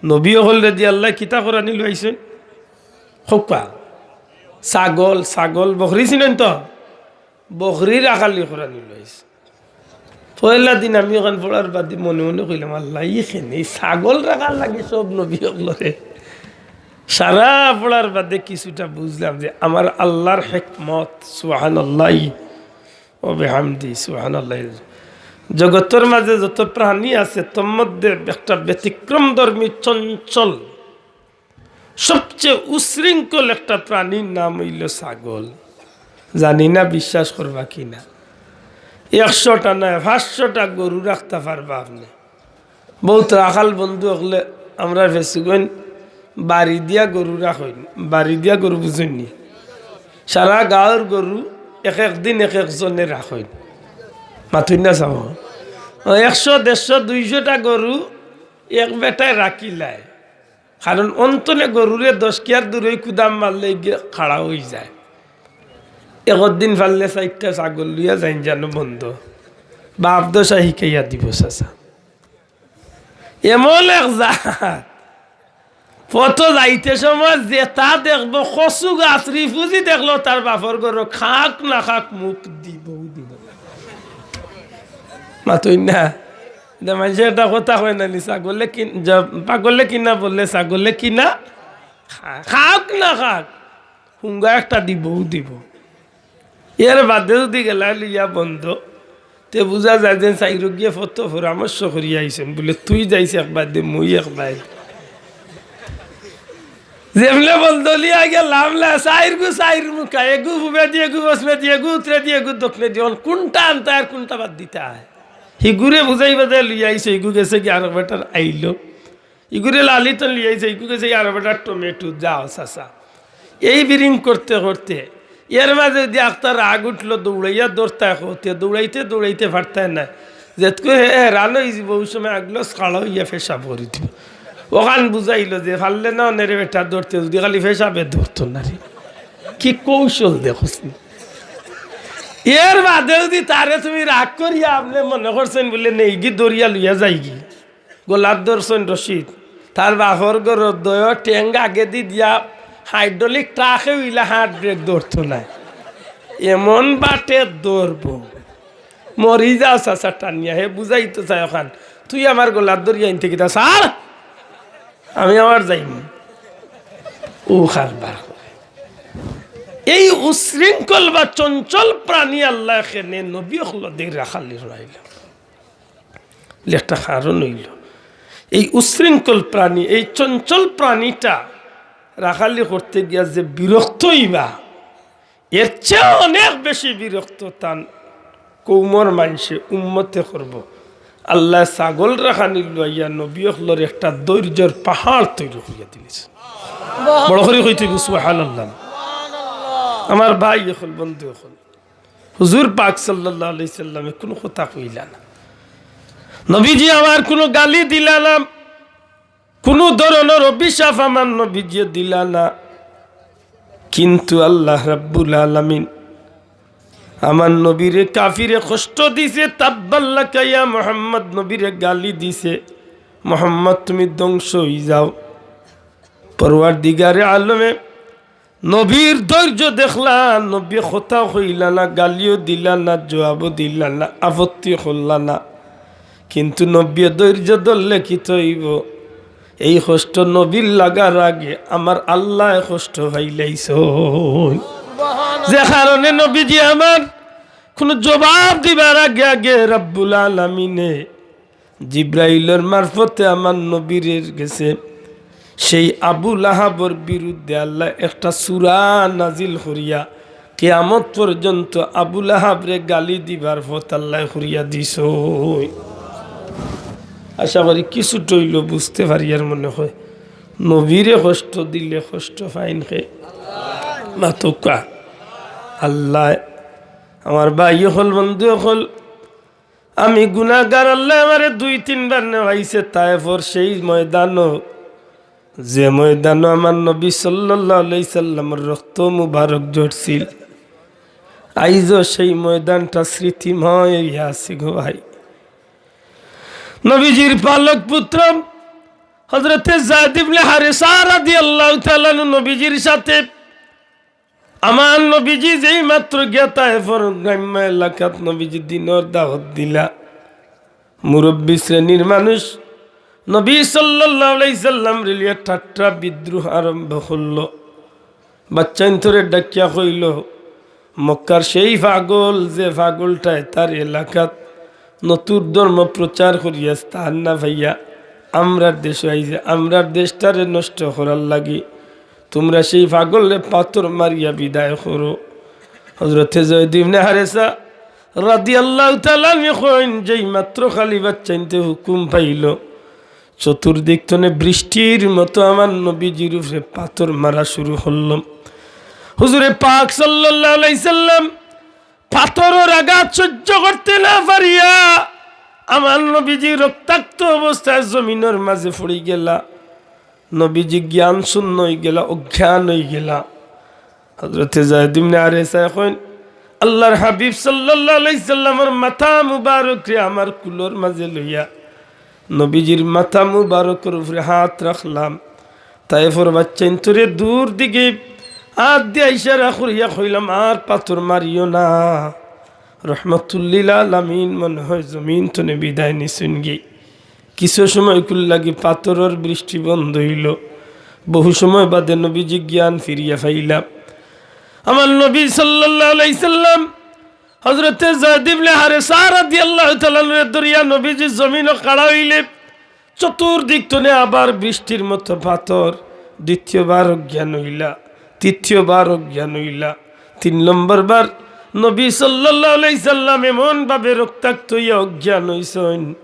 নবী অকলরে দি আল্লাহ কিতা করানি লইছইন? কউক্কা। ছাগল, ছাগল, বকরি চিনইন তো? বকরি রাখালি করানি লইছইন। পয়লা দিন আমি অখান পড়ার বাদে মনে মনে কইলাম, "আল্লাহ, ই কেনে, ই ছাগল রাখার লাগি সব নবী অকলরে।" সারা পড়ার বাদে কিছুটা বুঝলাম যে আমার আল্লাহর হিকমত, সুবহানাল্লাহি ওয়া বিহামদি, সুবহানাল্লাহ। জগতর মাঝে যত প্রাণী আছে, তার মধ্যে একটা ব্যতিক্রমধর্মী, চঞ্চল, সবচেয়ে উশৃঙ্খল একটা প্রাণীর নাম অইলো ছাগল। জানি না বিশ্বাস করবা কি না। একশোটা নায়, পাঁচশোটা গরু রাখতা পারবা আপনে। বউত রাখাল বন্ধু অকলে আমরার ফেসু কইন, বাড়ি দিয়া গরু রাখইন, বাড়ি দিয়া গরু বুঝইন নি? সারা গাঁওর গরু এক এক দিন এক একজনে রাখইন। মাতইন না চাও? অউ একশো, দেড়শো, দুইশোটা গরু এক বেটায় রাখিলায়। কারণ অন্তনে গরুরে দশ কিয়ার দূরই কুদাম মারলে গিয়া খাড়া অইযায়। একদিন পারলে চাইরটা ছাগল লইয়া যাইন জানো বন্ধ। বাপ দশা হিকাইয়া দিবো চাচা। এমন এক জাত, পথো যাইতে সময় যেতা দেখবো, কচু গাছ, রিফুজি দেখলো তার বাপর ঘরো, খাক না খাক মুখ দিবো, দিবো। মাতইন না। ইতা মানষে একটা কথা কয় না নি, ছাগলে কি, যা-, পাগলে কিনা বলে, ছাগলে কিনা খা-, খাক না খাক, হুঙ্গা একটা দিবো, দিবো। এর বাদে যুদি গেলায় লইয়া বন্ধ, তে বুঝা যায় যে চাইরোগিয়ে ফতো পরামর্শ করিয়া আইছইন, বলে, "তুই যাইস এক বাদে, মুই এক বাদে।" যেমনে বন্ধ লইয়া গেলাম, লা, চাইরগু চাইর মুখা, এগু পুবেদি, এগু পশ্চিমেদি, এগু উত্তরেদি, এগু দক্ষিণেদি, অখন কুনটা আনতায় আর কুনটা বাদ দিতায়? হিগুরে বুঝাইবা যে লইয়া আইছে, হিগু গেছে গি আরক বেটার আইলো। ইগুরে লালিতন লইয়া আইছে, ইগু গেছে আরো বেটা টমেটো, যাও চাচা। এই বিরিং করতে করতে এর মাঝে যুদি আখতা রাগ উঠলো, দৌড়াইয়া ধরতায় কওতে, দৌড়াইতে দৌড়াইতে পারতায় না। যেতকু হে হেরান অইযিবো, অউ সময় আগলো খাড়া অইয়া পেশাব করি দিবো। অখান বুঝাইলো যে পারলে না অনে রে বেটা ধরতে, যুদি খালি পেশাবে ধরতো না রে। কি কৌশল দেখোস নি? এর বাদে যুদি তারে তুমি রাগ করিয়া আপনে মনে করছইন বলে নেইগি ধরিয়া লইয়া যাইগি, গলাত ধরছইন রশিদ, তার বাপর ঘরর দয় ঠেং আগেদি দিয়া হাইড্রোলিক ট্রাকে অইলা হাত ব্রেক ধরতো নায়। এমন বাটে ধরবো, মরি যাও চাচা টানিয়া। হে বুঝাইতো চায় অখান, তুই আমার গলাত ধরিয়া আনতে কিতা স্যার? আমি আমার যাইমু। অউ কারবার করে। এই উশৃঙ্খল বা চঞ্চল প্রাণী আল্লায় কেনে নবী অকলর দেই রাখালি রাখলা। একটা কারণ অইলো, এই উশৃঙ্খল প্রাণী, এই চঞ্চল প্রাণীটা রাখালি করতে গিয়া যে বিরক্ত অইবা, এর চেয়ে অনেক বেশি বিরক্ত তান কওমর মানষে, উম্মতে করবো। আল্লায় ছাগল রাখানি লইয়া নবী অকলর একটা ধৈর্যর পাহাড় তৈরি করিয়া দিলিছে। বড় করি কইতে অইবো, সুবহানাল্লাহ। আমার ভাই অকল, বন্ধু অকল, হুজুর পাক সাল্লাল্লাহু আলাইহি সাল্লামে কুনু কথা কইলা না, নবীজি আমার কুনু গালি দিলা না, কুনু ধরনর অভিশাপ আমার নবীজিয়ে দিলা না। কিন্তু আল্লাহ রাব্বুল আলামিন আমার নবীরে কাফিরে কষ্ট দিছে, তাব্বাল্লাকা ইয়া মুহাম্মদ, নবীরে গালি দিছে, "মুহাম্মদ, তুমি ধ্বংস অই যাও।" পরওয়ারদিগারে আলমে নবীর ধৈর্য দেখলা, নবীয়ে কথা কইলা না, গালিও দিলা না, জবাবও দিলা না, আপত্তি করলা না। কিন্তু নবীয়ে ধৈর্য ধরলে কিতা অইবো? এই কষ্ট নবীর লাগার আগে আমার আল্লায় কষ্ট পাইলাইছইন। যে কারণে নবীজি আমার কুনু জবাব দিবার আগে আগে রাব্বুল আলামিনে জিব্রাইলর মারফতে আমার নবীর গেছে সেই আবু লাহাবর বিরুদ্ধে আল্লায় একটা সূরা নাজিল করিয়া কিয়ামত পর্যন্ত আবু লাহাবরে গালি দিবার পথ আল্লায় করিয়া দিছইন। আশা করি কিছুটা অইলেও বুঝতে পারিয়ার মনে অয়। নবীরে কষ্ট দিলে কষ্ট পাইন কে? মাতউক্কা। আল্লায়, আমার ভাই অকল, বন্ধু অকল, আমি গুনাগার, আল্লায় আমারে দুই তিনবার নেওয়াইছে তায়েফর সেই ময়দানো, যে ময়দানো আমার নবী সাল্লাল্লাহু আলাইহি সাল্লামর রক্ত মুবারক ঝরছিল। আইজও সেই ময়দানটা স্মৃতিময় অইয়া আছে গো ভাই। নবীজির পালক পুত্র হযরতে যায়েদ ইবনে হারেসা রাদিয়াল্লাহু তাআলা আনহু নবীজির সাথে আমার নবীজি যেই মাত্র গিয়া তায়েফর গ্রাম্য এলাকাত নবীজি দ্বীনর দাওয়াত দিলা। মুরব্বী শ্রেণীর মানুষ নবী সাল্লাল্লাহু আলাইহি সাল্লামরে লইয়া ঠাট্টা বিদ্রূপ আরম্ভ করলো। বাচ্চাইন্তরে ডাকিয়া কইলো, "মক্কার সেই পাগল, যে পাগলটায় তার এলাকাত নতুন ধর্ম প্রচার করিয়া স্থান না পাইয়া আমরার দেশো আইছে, আমরার দেশটারে নষ্ট করার লাগি তুমরা সেই পাগলরে পাথর মারিয়া বিদায় করো।" হযরতে যায়েদ ইবনে হারেসা রাদিয়াল্লাহু তাআলা আনহু কইন, যেই মাত্র খালি বাচ্চাইন্তে হুকুম পাইলো, চতুর্দিক তনে বৃষ্টির মতো আমার নবীজির উপরে পাথর মারা শুরু করলো। হুজুরে পাক সাল্লাল্লাহু আলাইহি সাল্লাম পাথরর আঘাত সহ্য করতে না পারিয়া আমার নবীজি রক্তাক্ত অবস্থায় জমিনর মাঝে পড়ি গেলা। নবীজি জ্ঞান শূন্য অই গেলা, অজ্ঞান অই গেলা। হযরতে যায়েদ ইবনে হারেসায় কইন, আল্লাহর হাবিব সাল্লাল্লাহু আলাইহি সাল্লামর মাথা মুবারকরে আমার কুলর মাঝে লইয়া নবীজির মাথা মুবারকর উপরে হাত রাখলাম। তায়েফর বাচ্চাইন্তরে দূর দিকে হাত দিয়া ইশারা করিয়া কইলাম, "আর পাথর মারিও না।" রহমাতুল্লিল আলামিন মনে অয় জমিন তনে বিদায় নিছইনগি। কিছু সময় কুল লাগি পাথরর বৃষ্টি বন্ধ অইলো। বহু সময় বাদে নবীজি জ্ঞান ফিরিয়া পাইলা। আমার নবী সাল্লাল্লাহু আলাইহি সাল্লাম হযরতে যায়েদ ইবনে হারেসা রাদিয়াল্লাহু তাআলা আনহুরে ধরিয়া নবীজি জমিনো খাড়া অইলে চতুর্দিক তনে আবার বৃষ্টির মতো পাথর। দ্বিতীয়বার অজ্ঞান অইলা, তৃতীয়বার অজ্ঞান অইলা, তিন নম্বর বার নবী সাল্লাল্লাহু আলাইহি সাল্লাম এমন ভাবে রক্তাক্ত অইয়া অজ্ঞান অইছইন,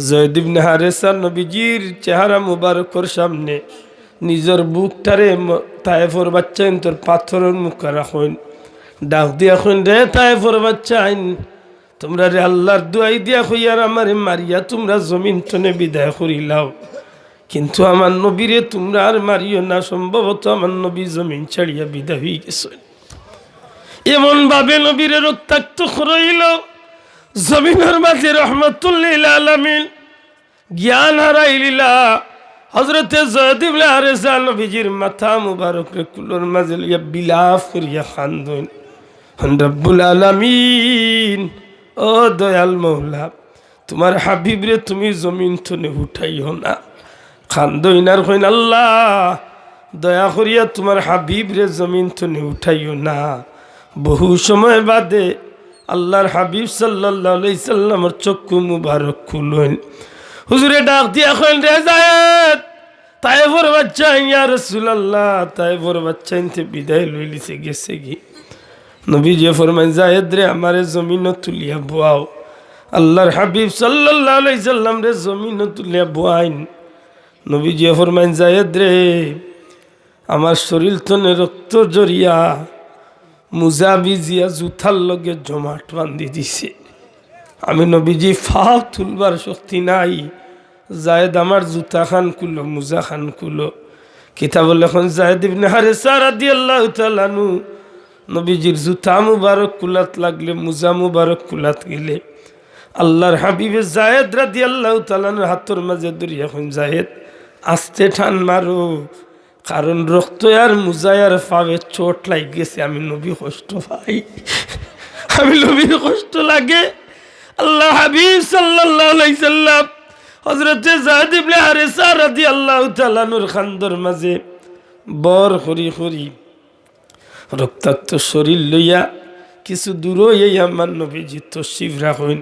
যায়েদ ইবনে হারেসা নবীজির চেহারা মুবারকর সামনে নিজর বুকটারে ম-, তায়েফর বাচ্চাইন্তর পাথরর মুখা রাখইন, ডাক দিয়া কইন, "রে তায়েফর বাচ্চাইন, তুমরারে আল্লাহর দুয়াই দিয়া কইয়ার আমারে মারিয়া তুমরা জমিন তনে বিদায় করিলাও, কিন্তু আমার নবীরে তুমরা আর মারিও না, সম্ভবত আমার নবী জমিন ছাড়িয়া বিদায় অই গেছইন।" এমন ভাবে নবীরে রক্তাক্ত করইলো, জমিনর মাঝে রহমাতুল্লিল আলামিন জ্ঞান হারাইলিলা। হযরতে যায়েদ ইবনে হারেসা নবীজির মাথা মুবারকরে কুলর মাঝে লইয়া বিলাপ করিয়া কান্দইন, "রব্বুল আলামিন, ও দয়াল মওলা, তুমার হাবিবরে তুমি জমিন তনে উঠাইও না।" কান্দইন আর কইন, "আল্লাহ, দয়া করিয়া তুমার হাবিবরে জমিন তনে উঠাইও না।" বহু সময় বাদে আল্লাহর হাবিব সাল্লাল্লাহু আলাইহি সাল্লামর চক্ষু মুবারক খুলইন। হুজুরে ডাক দিয়া কইন, "রে যায়েদ, তায়েফর বাচ্চাইন, ইয়া রাসূলুল্লাহ, তায়েফর বাচ্চাইন্তে বিদায় লইলিছে, গেছেগি।" নবীজিয়ে ফরমাইন, "যায়েদ রে, আমারে জমিনো তুলিয়া বওয়াও।" আল্লাহর হাবিব সাল্লাল্লাহু আলাইহি সাল্লামরে জমিনো তুলিয়া বওয়াইন। নবীজিয়ে ফরমাইন, "যায়েদ রে, আমার শরীর তনে রক্ত ঝরিয়া মুজা ভিজিয়া জুতার লগে জমাট বান্ধি দিছে। আমি নবীজি পাও তুলবার শক্তি নাই। যায়েদ, আমার জুতাখান খুলো, মুজাখান খুলো।" কিতাবো লেখইন, যায়েদ ইবনে হারেসা রাদিয়াল্লাহু তাআলা আনহু নবীজির জুতা মুবারক খুলাত লাগলে, মুজা মুবারক খুলাত গেলে, আল্লাহর হাবিবে যায়েদ রাদিয়াল্লাহু তাআলা আনহুর হাতর মাঝে ধরিয়া কইন, "যায়েদ, আস্তে টান মারো।" কারণ রক্ত আর মুজায় আর ফাওয়ে চোট লাগি গেছে, আমি নবী কষ্ট পাই, আমি নবীর কষ্ট লাগে। আল্লাহর হাবিব সাল্লাল্লাহু আলাইহি সাল্লাম হযরতে যায়েদ ইবনে হারেসা রাদিয়াল্লাহু তাআলা আনহুর কান্দর মাঝে ভর করি করি রক্তাক্ত শরীর লইয়া কিছু দূর অইয়া আমার নবীজি তশরিফ রাখইন।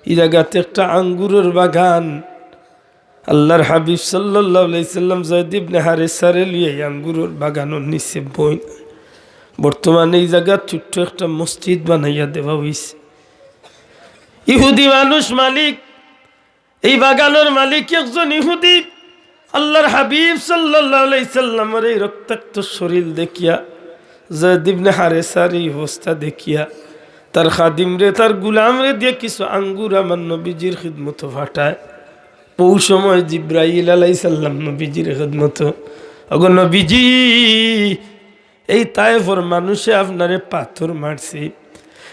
ই জাগাত একটা আঙ্গুরর বাগান। আল্লাহর হাবিব সাল্লাল্লাহু আলাইহি সাল্লাম যায়েদ ইবনে হারেসারে লইয়া ই আঙ্গুরর বাগানর নিচে বইন। বর্তমানে ই জাগাত ছোট্ট একটা মসজিদ বানাইয়া দেওয়া অইছে। ইহুদি মানুষ মালিক, এই বাগানর মালিক একজন ইহুদি। আল্লাহর হাবিব সাল্লাল্লাহু আলাইহি সাল্লামর এই রক্তাক্ত শরীর দেখিয়া, যায়েদ ইবনে হারেসার এই অবস্থা দেখিয়া, তার খাদিমরে, তার গুলামরে দিয়া কিছু আঙ্গুর আমার নবীজির খিদমতো পাঠায়। অউ সময় জিব্রাইল আলাইহিস সালাম নবীজির খিদমতো, "ওগো নবীজি, এই তায়েফর মানুষে আপনারে পাথর মারছে,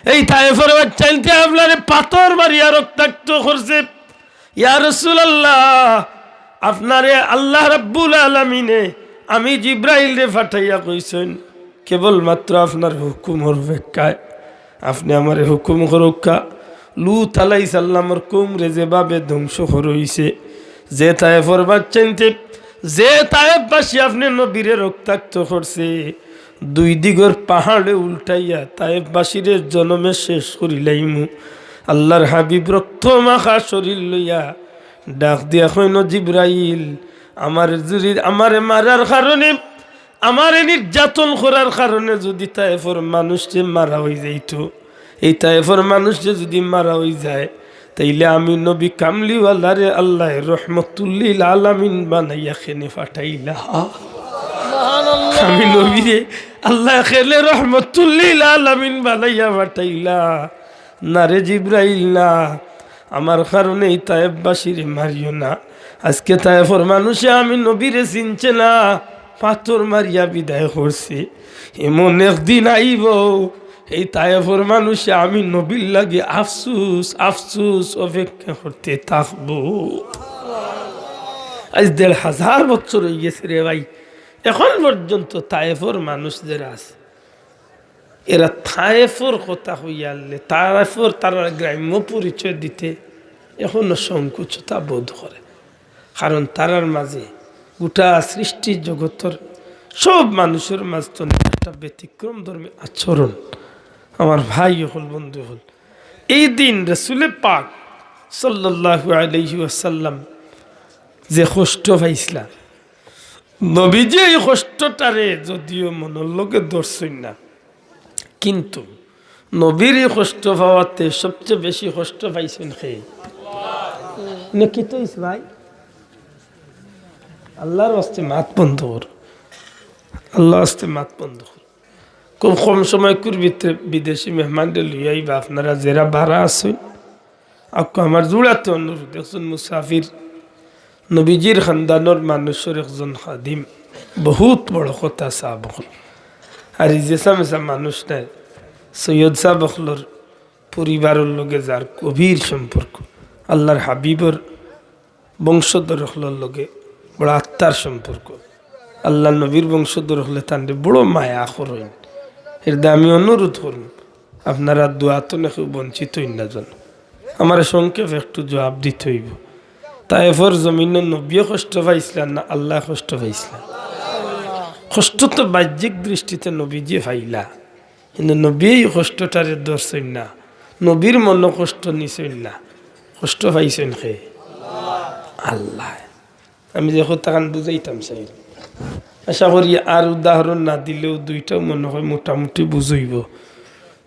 এই তায়েফর বাচ্চাইন্তে আপনারে পাথর মারিয়া রক্তাক্ত করছে। ইয়া রাসূলুল্লাহ, আপনারে আল্লাহ রাব্বুল আলামিনে আমি জিব্রাইলরে পাঠাইয়া কইছইন, কেবলমাত্র আপনার হুকুমর অপেক্ষায়, আপনে আমারে হুকুম করউক্কা।" লূত আলাইহিস সালামর কওমরে যেভাবে ধ্বংস করা অইছে, যে তায়েফর বাচ্চাইন্তে, যে তায়েফবাসী আপনে নবীরে রক্তাক্ত করছে, দুই দিগর পাহাড়ে উল্টাইয়া তায়েফবাসীরে জনমে শেষ করিলাইমু। আল্লাহর হাবিব রক্ত মাখা শরীর লইয়া ডাক দিয়া কইন, "জিব্রাইল, আমার যদি, আমারে মারার কারণে, আমারে নির্যাতন করার কারণে যদি তায়েফর মানুষরে মারা অইযাইতো, এই তায়েফর মানুষরে যদি মারা অইযায়, তাইলে আমি নবী কামলিওয়ালারে আল্লায় রহমতুল্লিল আলামিন বানাইয়া কেনে পাঠাইলা?" আমি নবীরে আল্লায় কেনে রহমতুল্লিল আলামিন বানাইয়া পাঠাইলা? না রে জিব্রাইল, না। আমার কারণে এই তায়েফবাসীরে মারিও না। আজকে তায়েফর মানুষে আমি নবীরে চিনছে না, পাথর মারিয়া বিদায় করছে। এমন একদিন আইবো, এই তায়েফর মানুষে আমি নবীর লাগি আফসুস, আফসুস অপেক্ষা করতে থাকবো। আজ দেড় হাজার বছর অইগেছে রে ভাই, এখন পর্যন্ত তায়েফর মানুষ যেরা আছে, এরা তায়েফর কথা কইয়া আনলে, তায়েফর তারার গ্রাম্য পরিচয় দিতে এখনো সংকুচতা বোধ করে। কারণ তারার মাঝে গোটা সৃষ্টি জগতর সব মানুষর মাঝ থনে একটা ব্যতিক্রমধর্মী আচরণ। আমার ভাই অকল, বন্ধু অকল, এই দিন রসুলে পাক সাল্লাল্লাহু আলাইহি ওয়াসাল্লাম যে কষ্ট পাইছিলা, নবীজি এই কষ্টটারে যদিও মনর লগে ধরছইন না, কিন্তু নবীর এই কষ্ট পাওয়াতে সবচেয়ে বেশি কষ্ট পাইছইন কে? নে কিতা অইছে ভাই? আল্লাহর ওয়াস্তে মাত বন্ধ কর, আল্লাহর ওয়াস্তে মাত বন্ধ কর। খুব কম সময়কুর ভিতরে বিদেশি মেহমানরে লইয়া আইবা। আপনারা যেরা বারা আছইন, আউক্কা, আমার জুড়াতে অনুরোধ, একজন মুসাফির, নবীজির খানদানর মানুষর একজন খাদিম, বহুত বড় কথা সাব অকল। আর ই যেসা মেসা মানুষ নায়, সৈয়দ সাব অকলর পরিবারর লগে যার গভীর সম্পর্ক, আল্লাহর হাবিবর বংশধর অকলর লগে বড় আত্মার সম্পর্ক। আল্লাহর নবীর বংশধর অকলে তানরে বড় মায়া করইন। এরদায় আমি অনুরোধ করমু, আপনারা দোয়া থনে কেউ বঞ্চিত অইন না যেন। আমারে সংক্ষেপে একটু জবাব দিতে অইবো। তায়েফর জমিনো নবীয়ে কষ্ট পাইছিলা না আল্লায় কষ্ট পাইছিলা? কষ্ট তো বাহ্যিক দৃষ্টিতে নবীজিয়ে পাইলা, কিন্তু নবীয়ে ই কষ্টটারে ধরছইন না, নবীর মনো কষ্ট নিছইন না। কষ্ট পাইছইন কে? আল্লায়। আমি যে কথাখান বুঝাইতাম চাই, আশা করি আর উদাহরণ না দিলেও দুইটাও মনে হয় মোটামুটি বুঝইবো।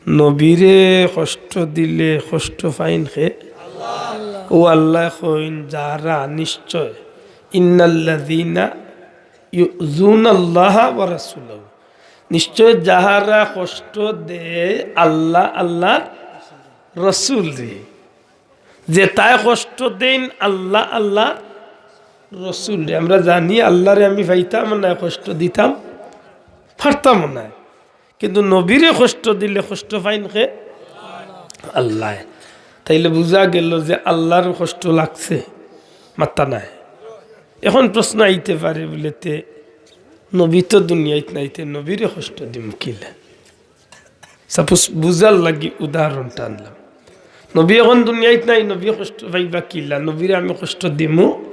নবীরে কষ্ট দিলে কষ্ট পাইন কে? ও আল্লায় কইন, যারা নিশ্চয়, ইন্নাল্লাযীনা ইউযুনাল্লাহা ওয়া রাসূলাহু, নিশ্চয় যাহারা কষ্ট দেয় আল্লাহ, আল্লাহর রসুলরে, যেতায় কষ্ট দেইন আল্লাহ, আল্লাহর রসুলরে। আমরা জানি আল্লাহরে আমি পাইতাম নায়, কষ্ট দিতাম পারতাম নায়, কিন্তু নবীরে কষ্ট দিলে কষ্ট পাইন কে? আল্লায়। তাইলে বুঝা গেল যে আল্লাহর কষ্ট লাগছে, মাত্তা নায়। এখন প্রশ্ন আইতে পারে বুলেতে, নবী তো দুনিয়াত নাই, তে নবীরে কষ্ট দিমু কিলা? Suppose বুঝার লাগি উদাহরণটা আনলাম। নবী অখন দুনিয়াত নাই, নবী কষ্ট পাইবা কিলা? নবীরে আমি কষ্ট দিমু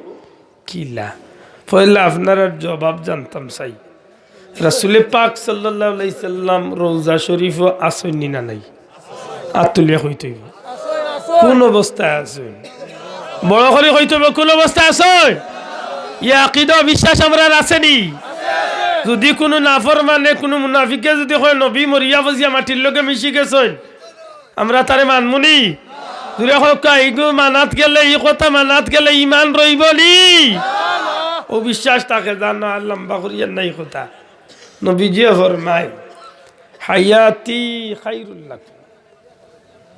কিলা? পয়লা আপনারার জবাব জানতাম চাই। রাসূলে পাক সাল্লাল্লাহু আলাইহি সাল্লাম রওজা শরীফো আছইন নি না নাই? আত তুলিয়া কইতে অইবো। কুন অবস্থায় আছইন? বড় করি কইতে অইবো, কুন অবস্থায় আছইন? ই আকিদা বিশ্বাস আমরার আছে নি? যুদি কুনু নাফরমানে, কুনু মুনাফিকে যুদি কয়, "নবী মরিয়া বুঝিয়া মাটির লগে মিশি গেছইন," আমরা তারে মানমু নি? জুরে কউক্কা, ইগু মানাত গেলে, ই কথা মানাত গেলে ইমান রইবো নি? অউ বিশ্বাস থাকে, জানো, আর লম্বা করিয়ার না ই কথা। নবীজিয়ে ফরমাইন, "হায়াতি খাইরুল লাকুম।"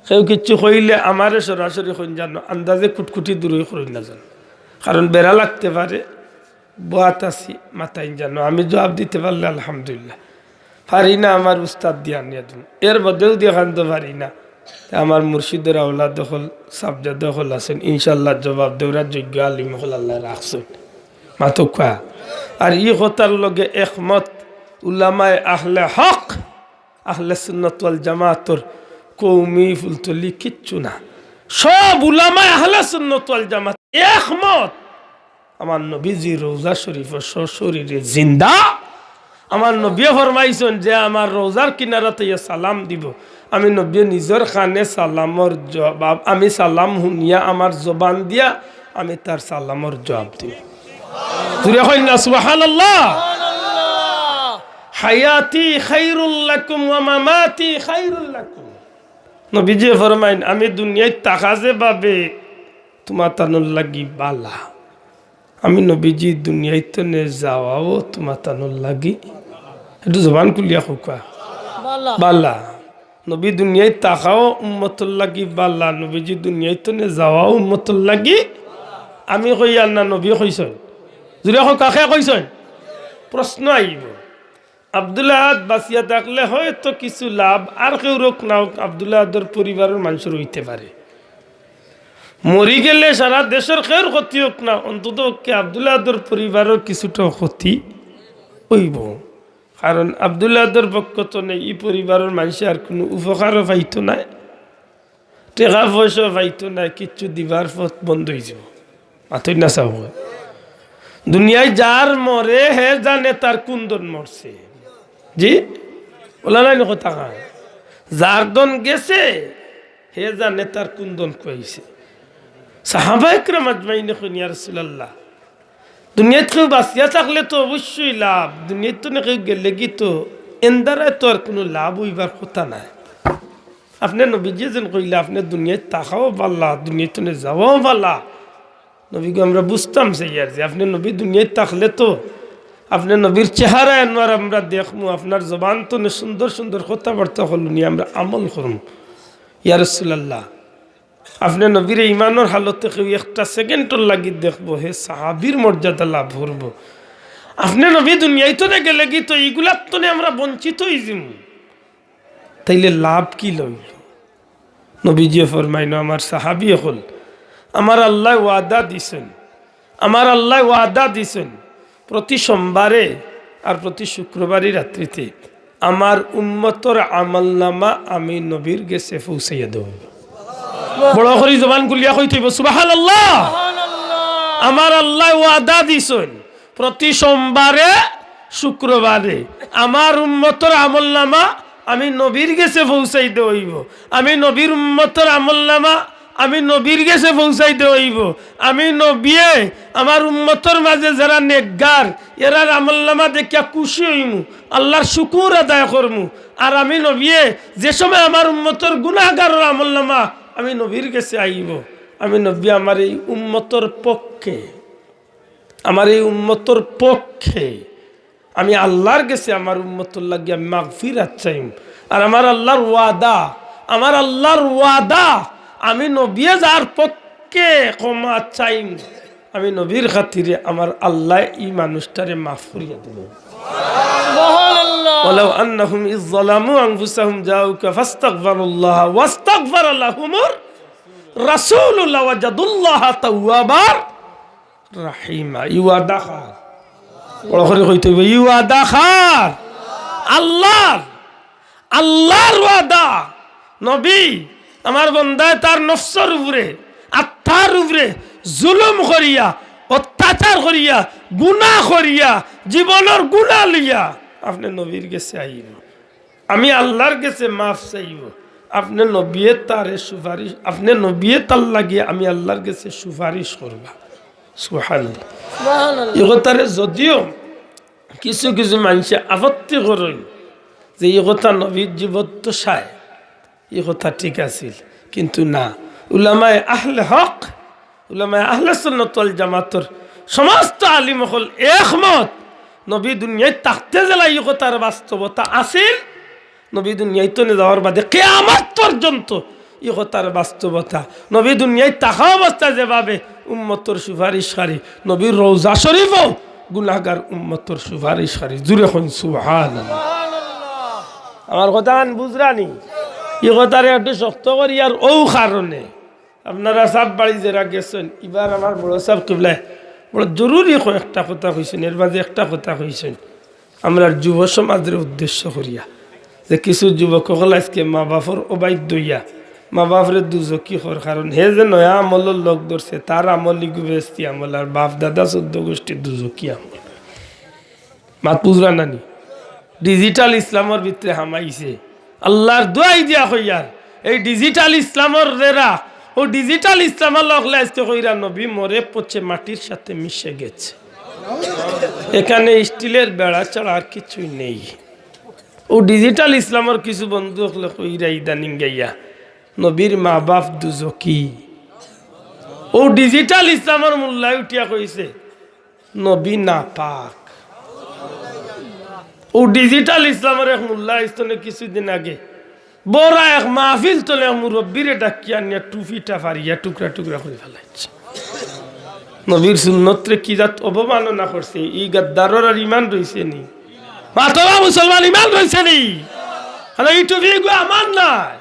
কেউ কিচ্ছু কইলে আমারে সরাসরি কইন জানো, আন্দাজে কুটকুটি দূরই কইন না জানো, কারণ বেড়া লাগতে পারে। বওয়াত আছি, মাতাইন জানো, আমি জবাব দিতে পারলে আলহামদুলিল্লাহ, পারি না, আমার উস্তাদ দিয়া আনিয়া দিমু, এর বাদেও দিয়া খান তো পারি না। তে আমার মুর্শিদর আওলাদ অকল, সাবজাদা অকল আছইন, ইনশাআল্লাহ জবাব দেওরার যোগ্য আলিম অকল আল্লায় রাখছইন। মাতউক্কা। আর ই কথার লগে একমত উলামায়ে আহলে হক, আহলে সুন্নাত ওয়াল জামাতর কওমি ফুলতলি কিচ্ছু না। সব উলামায়ে আহলে সুন্নাত ওয়াল জামাত একমত, আমার নবীজি রওজা শরীফো সশরীরে জিন্দা। আমার নবীয়ে ফরমাইছইন যে আমার রওজার কিনারাত আইয়া সালাম দিবো, আমি নবীয়ে নিজর কানে সালামর জবাব, আমি সালাম হুনিয়া আমার জবান দিয়া আমি তার সালামর জবাব দিমু। জুরে কইন না সুবহানাল্লাহ। হায়াতি খাইরুল লাকুম ওয়া মামাতি খাইরুল লাকুম। নবীজিয়ে ফরমাইন, "আমি দুনিয়াত থাকা যেভাবে তুমাতানর লাগি বালা, আমি নবীজি দুনিয়াত থনে যাওয়াও তুমাতানর লাগি।" একটু জবান খুলিয়া কউক্কা। বালা। বালা। নবী দুনিয়াত থাকাও উম্মতর লাগি বালা, নবীজি দুনিয়াত থনে যাওয়াও উম্মতর লাগি। আমি কইয়ার না, নবীয়ে কইছইন? জুরে কউক্কা, কে কইছইন? প্রশ্ন আইবো। আব্দুল আহাদ বাঁচিয়া থাকলে হয়তো কিছু লাভ, আর কেউর অউক না অউক, আব্দুল আহাদর পরিবারর মানষর অইতে পারে। মরি গেলে সারা দেশর কেউর ক্ষতি অউক না, অন্তত পক্ষে আব্দুল আহাদর পরিবারর কিছুটা ক্ষতি অইবো। কারণ আব্দুল আহাদর পক্ষ থনে ই পরিবারর মানষে আর কুনু উপকারও পাইতো নায়, টেকা পয়সাও পাইতো নায়, কিচ্ছু দিবার পথ বন্ধ অইযিবো। মাতইন না সাব। দুনিয়াত যার মরে, হে জানে তার কুন ধন মরছে। জি? অলা নায় নি কথা খান? যার ধন গেছে, হে জানে তার কুন ধন খুয়াইছে। সাহাবা একরাম আজমাইনে কইন, "ইয়া রাসূলুল্লাহ, দুনিয়াত কেউ বাঁচিয়া থাকলে তো অবশ্যই লাভ, দুনিয়াত থনে কেউ গেলেগি তো এন দ্বারায় তো আর কুনু লাভ অইবার কথা নায়।" আপনে নবীজিয়ে যেন কইলা, আপনে দুনিয়াত থাকাও বালা, দুনিয়াত থনে যাওয়াও বালা। নবীগো, আমরা বুঝতাম চাইয়ার যে আপনে নবী দুনিয়াত থাকলে তো আপনে নবীর চেহারা আনোয়ার আমরা দেখমু, আপনার জবান থনে সুন্দর সুন্দর কথাবার্তা অকল হুনি আমরা আমল করমু। ইয়া রাসূলুল্লাহ, আপনে নবীরে ইমানর হালতে কেউ একটা সেকেন্ডর লাগি দেখবো, হে সাহাবীর মর্যাদা লাভ করবো। আপনে নবী দুনিয়াত থনে গেলেগি তো ইগুলার থনে আমরা বঞ্চিত অইযিমু। তাইলে লাভ কিলা অইলো? নবীজিয়ে ফরমাইন, আমার সাহাবী অকল, আমার আল্লায় ওয়াদা দিছইন, আমার আল্লায় ওয়াদা দিছইন, প্রতি সোমবারে আর প্রতি শুক্রবারই রাত্রিতে আমার উম্মতর আমলনামা আমি নবীর গেছে পৌঁছাইয়া দেওয়া অইবো। বড় করি জবান খুলিয়া কইতে অইবো, সুবহানাল্লাহ। আমার আল্লায় ওয়াদা দিছইন, প্রতি সোমবারে, শুক্রবারে আমার উম্মতর আমলনামা আমি নবীর গেছে পৌঁছাই দেওয়া অইবো। আমি নবীর উম্মতর আমলনামা আমি নবীর গেছে পৌঁছাই দেওয়া অইবো। আমি নবিয়ে আমার উম্মতর মাঝে যেরা নেকগার, এরার আমলনামা দেখিয়া খুশি অইমু, আল্লার শুকুর আদায় করমু। আর আমি নবিয়ে যে সময় আমার উম্মতর গুনাহগারর আমলনামা আমি নবীর গেছে আইবো, আমি নবী আমার এই উম্মতর পক্ষে, আমার এই উম্মতর পক্ষে আমি আল্লার গেছে আমার উম্মতর লাগি আমি মাগফিরাত চাইমু। আর আমার আল্লার ওয়াদা, আমার আল্লার ওয়াদা, আমি নবিয়ে যার পক্ষে ক্ষমা চাইমু, আমি নবীর খাতিরে আমার আল্লায় ই মানুষটারে মাফ করিয়া দিবো। সুবহানাল্লাহ। ওয়ালাউ আন্নাহুম ইয যালামু আনফুসাহুম জাউকা ফাস্তাগফিরুল্লাহা ওয়াস্তাগফারা লাহুমুর রাসূলু লাওয়াজাদুল্লাহা তাওয়াবার রাহিমা। ই ওয়াদা কার? বড় করি কইতে অইবো, ই ওয়াদা কার? আল্লার। আল্লার ওয়াদা। নবী, আমার বন্দায় তার নফসর উপরে, আত্মার উপরে জুলুম করিয়া, অত্যাচার করিয়া, গুনা করিয়া, জীবনর গুনা লইয়া আপনে নবীর গেছে আইবো। আমি আল্লার গেছে মাফ চাইবো। আপনে নবিয়ে তারে সুপারিশ, আপনে নবিয়ে তার লাগি আমি আল্লার গেছে সুপারিশ করবা। সুবহানাল্লাহ। ই কথারে যদিও কিছু কিছু মানষে আপত্তি করইন যে ই কথা নবীর জীবদ্দশায় ই কথা ঠিক আছিল, কিন্তু না, উলামায়ে আহলে হক, উলামায়ে আহলে সুন্নত ওয়াল জামাতর সমস্ত আলিম অকল একমত, নবী দুনিয়াত থাকতে যেলা ই কথার বাস্তবতা আছিল, নবী দুনিয়াত থনে যাওয়ার বাদে কিয়ামত পর্যন্ত ই কথার বাস্তবতা। নবী দুনিয়াত থাকা অবস্থায় যেভাবে উম্মতর সুপারিশকারী, নবীর রওজা শরীফও গুনাহগার উম্মতর সুপারিশকারী। জুরে কইন সুবহানাল্লাহ। আমার কথাখান বুঝরানি? ই কথারে একটু শক্ত করি আর অউ কারণে আপনারা সব বাড়ি যেরা গেছইন, ইবার আমার বড় সাব কিবলায় বড় জরুরি কয়েকটা কথা কইছইন, এর মাঝে একটা কথা কইছইন আমরার যুব সমাজরে উদ্দেশ্য করিয়া, যে কিছু যুবক অকল আইজকে মা বাফর অবাধ্য অইয়া মা বাফরে দুজকি কর, কারণ হে যে নয়া আমলর লগ ধরছে, তার আমল ইগু বেহেস্তি আমল, আর বাফ দাদা চৌদ্দ গোষ্ঠীর দুজকি আমল। মাত বুঝরা নানি? ডিজিটাল ইসলামর ভিতরে হামাইছে। আল্লার দোয়াই দিয়া কইয়ার, এই ডিজিটাল ইসলামর যেরা, অউ ডিজিটাল ইসলামর লগ লাগছে কইরা নবী মরে পচে মাটির সাথে মিশে গেছে। এখানে স্টিলের বেড়া ছাড়া আর কিছুই নেই। অউ ডিজিটাল ইসলামর কিছু বন্ধু অকলে কইরা ইদানিং গাইয়া, নবীর মা বাফ দুজকি। অউ ডিজিটাল ইসলামর মোল্লায় উঠিয়া কইছে, নবী নাপাক। অউ ডিজিটাল ইসলামর এক মোল্লা আইছইন কিছুদিন আগে, বড় এক মাহফিল থনে এক মুরব্বিরে ডাকিয়া আনিয়া টুপিটা ফাড়িয়া টুকরা টুকরা করি ফালাইছে। নবীর সুন্নতরে কি জাত অবমাননা করছে, ই গাদ্দারর আর ইমান রইছে নি? মাতবা মুসলমান, ইমান রইছে নি? আরে ই টুপি ইগু আমার নায়।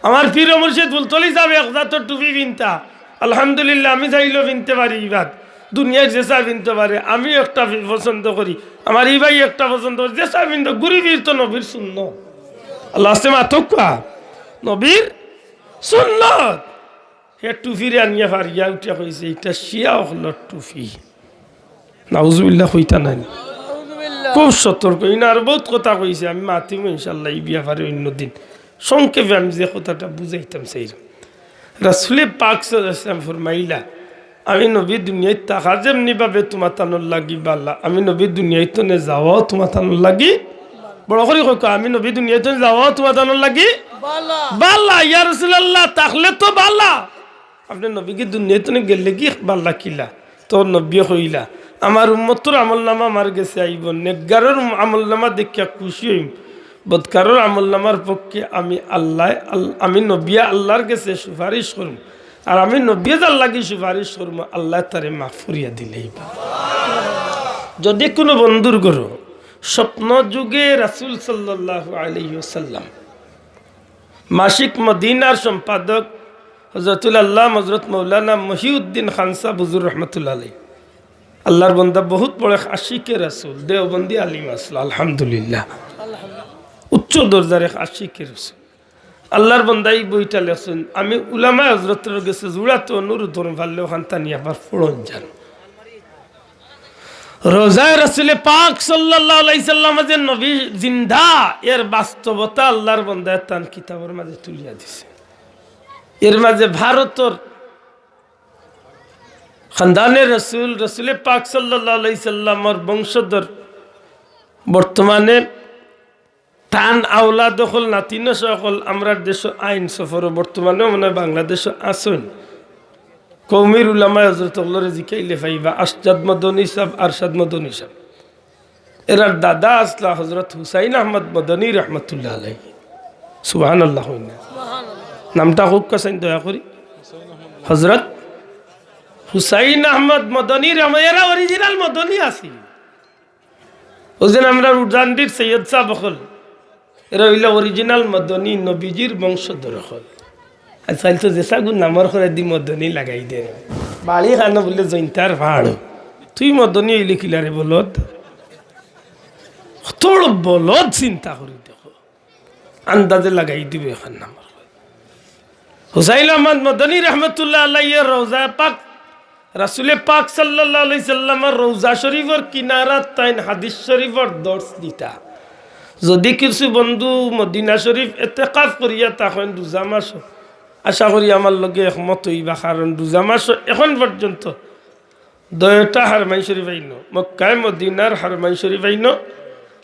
আমার পীর মুর্শিদ ফুলতলি সাব এক জাতর টুপি পিনতা, আলহামদুলিল্লাহ, আমি চাইলেও পিনতে পারি। ইবাদ দুনিয়ার যে সাব পিনতে পারে, আমিও একটা পি-, পছন্দ করি, আমার ই ভাই একটা পছন্দ করি, যে সাব পিনতে ঘুরি ফিরতো নবীর সুন্নত। আল্লাহ আসতে মাতউক্কা, নবীর সুন্নত। হে টুপিরে আনিয়া ফাড়িয়া উঠিয়া কইছে, "ইটা শিয়া অকলর টুপি।" নাউজুবিল্লাহ কইতা নায় নি? খুব সতর্ক। ইনো আর বউত কথা কইছে, আমি মাতিমু ইনশাআল্লাহ ই ব্যাপারে অইন্য দিন। সংক্ষেপে আমি যে কথাটা বুঝাইতাম চাইরাম, রাসুলে পাক সাল্লাল্লাহু আলাইহি ওয়াসাল্লাম ফরমাইলা, "আমি নবী দুনিয়াত থাকা যেমনি ভাবে তুমাতানর লাগি বালা, আমি নবী দুনিয়াত থনে যাওয়াও তুমাতানর লাগি।" বড় করি কউক্কা, "আমি নবী দুনিয়াত থনে যাওয়াও তুমাতানর লাগি বালা।" বালা, ইয়া রাসুলাল্লাহ, থাকলে তো বালা। আপনে নবীগি দুনিয়াত থনে গেলেগি বালা কিলা? তো নবীয়ে কইলা, "আমার উম্মতর আমলনামা আমার গেছে আইবো, নেকগারর আমলনামা দেখিয়া খুশি অইমু, বদকারর আমলনামার পক্ষে আমি আল্লায়, আল-, আমি নবিয়ে আল্লার গেছে সুপারিশ করমু, আর আমি নবিয়ে যার লাগি সুপারিশ করমু, আল্লায় তারে মাফ করিয়া দিলাইবা।" যদি কুনু বন্ধুর ঘরো স্বপ্ন যুগে রাসুল সাল্লাল্লাহু আলাইহি ওয়াসাল্লাম মাসিক মদিনার সম্পাদক হজরতুল আল্লামা হজরত মৌলানা মহিউদ্দিন খান সাব হুজুর রহমতুল্লাহ আলাইহি। আল্লার বন্দা বউত বড় এক আশিকে রাসুল, দেওবন্দি আলিম আছলা, আলহামদুলিল্লাহ। উচ্চ দরজার এক আশিকে রাসুল। আল্লার বন্দায় ই বইটা লেখছইন, আমি উলামায়ে হজরতর গেছে জুড়াত অনুরোধ করমু, পারলে অখান তানি আবার পড়ইন যান। রওজায়ে রাসুলে পাক সাল্লাল্লাহু আলাইহি সাল্লাম যে নবী জিন্দা, এর বাস্তবতা আল্লার বন্দায় তান কিতাবর মাঝে তুলিয়া দিছে। এর মাঝে ভারতর খানদানে রাসুল, রাসুলে পাক সাল্লাল্লাহু আলাইহি সাল্লামর বংশধর বর্তমানে তান আওলাদ অকল, নাতিন অকল আমরার দেশো আইন সফরো, বর্তমানেও মনে অয় বাংলাদেশো আছইন। কওমির উলামায়ে হজরত অকলরে জিকাইলে পাইবা, আশজাদ মদনী সাব, আরশাদ মদনী সাব। এরার দাদা আছলা হজরত হুসাইন আহমদ মদনী রহমতুল্লাহ আলাইহি। সুবহানাল্লাহ কইন না। নামটা কউক্কা চাইন দয়া করি। হজরত হুসাইন আহমদ মদনী রহম-, এরা original মদনী আছিল। অউ যে আমরার উজানডির সৈয়দ সাব অকল, এরা অইলা original মদনী, নবীজির বংশধর অকল। আইজকাইল তো যেসাগুর নামর করেদি মদনী লাগাই দেয়। বাড়ি খানো বুলে জৈন্তার পাহাড়ো। তুই মদনী অইলে কিলারে বলদ? তোর বলদ চিন্তা করি দেখো, আন্দাজে লাগাই দিবে এখন নাম্বার। হুসাইন আহমদ মদনী রহমতুল্লাহ আলাইহির রওজা পাক, রাসুলে পাক সাল্লাল্লাহু আলাইহি সাল্লামর রওজা শরীফর কিনারাত তাইন হাদিস শরীফর দর্শ দিতা। যদি কিছু বন্ধু মদিনা শরীফ এতেকাফ করিয়া থাকইন রোজা মাস, আশা করি আমার লগে একমত অইবা, কারণ রোজা মাস এখন পর্যন্ত দুইটা হারমাইন শরীফ আইনো, মক্কায় মদিনার হারমাইন শরীফ আইনো,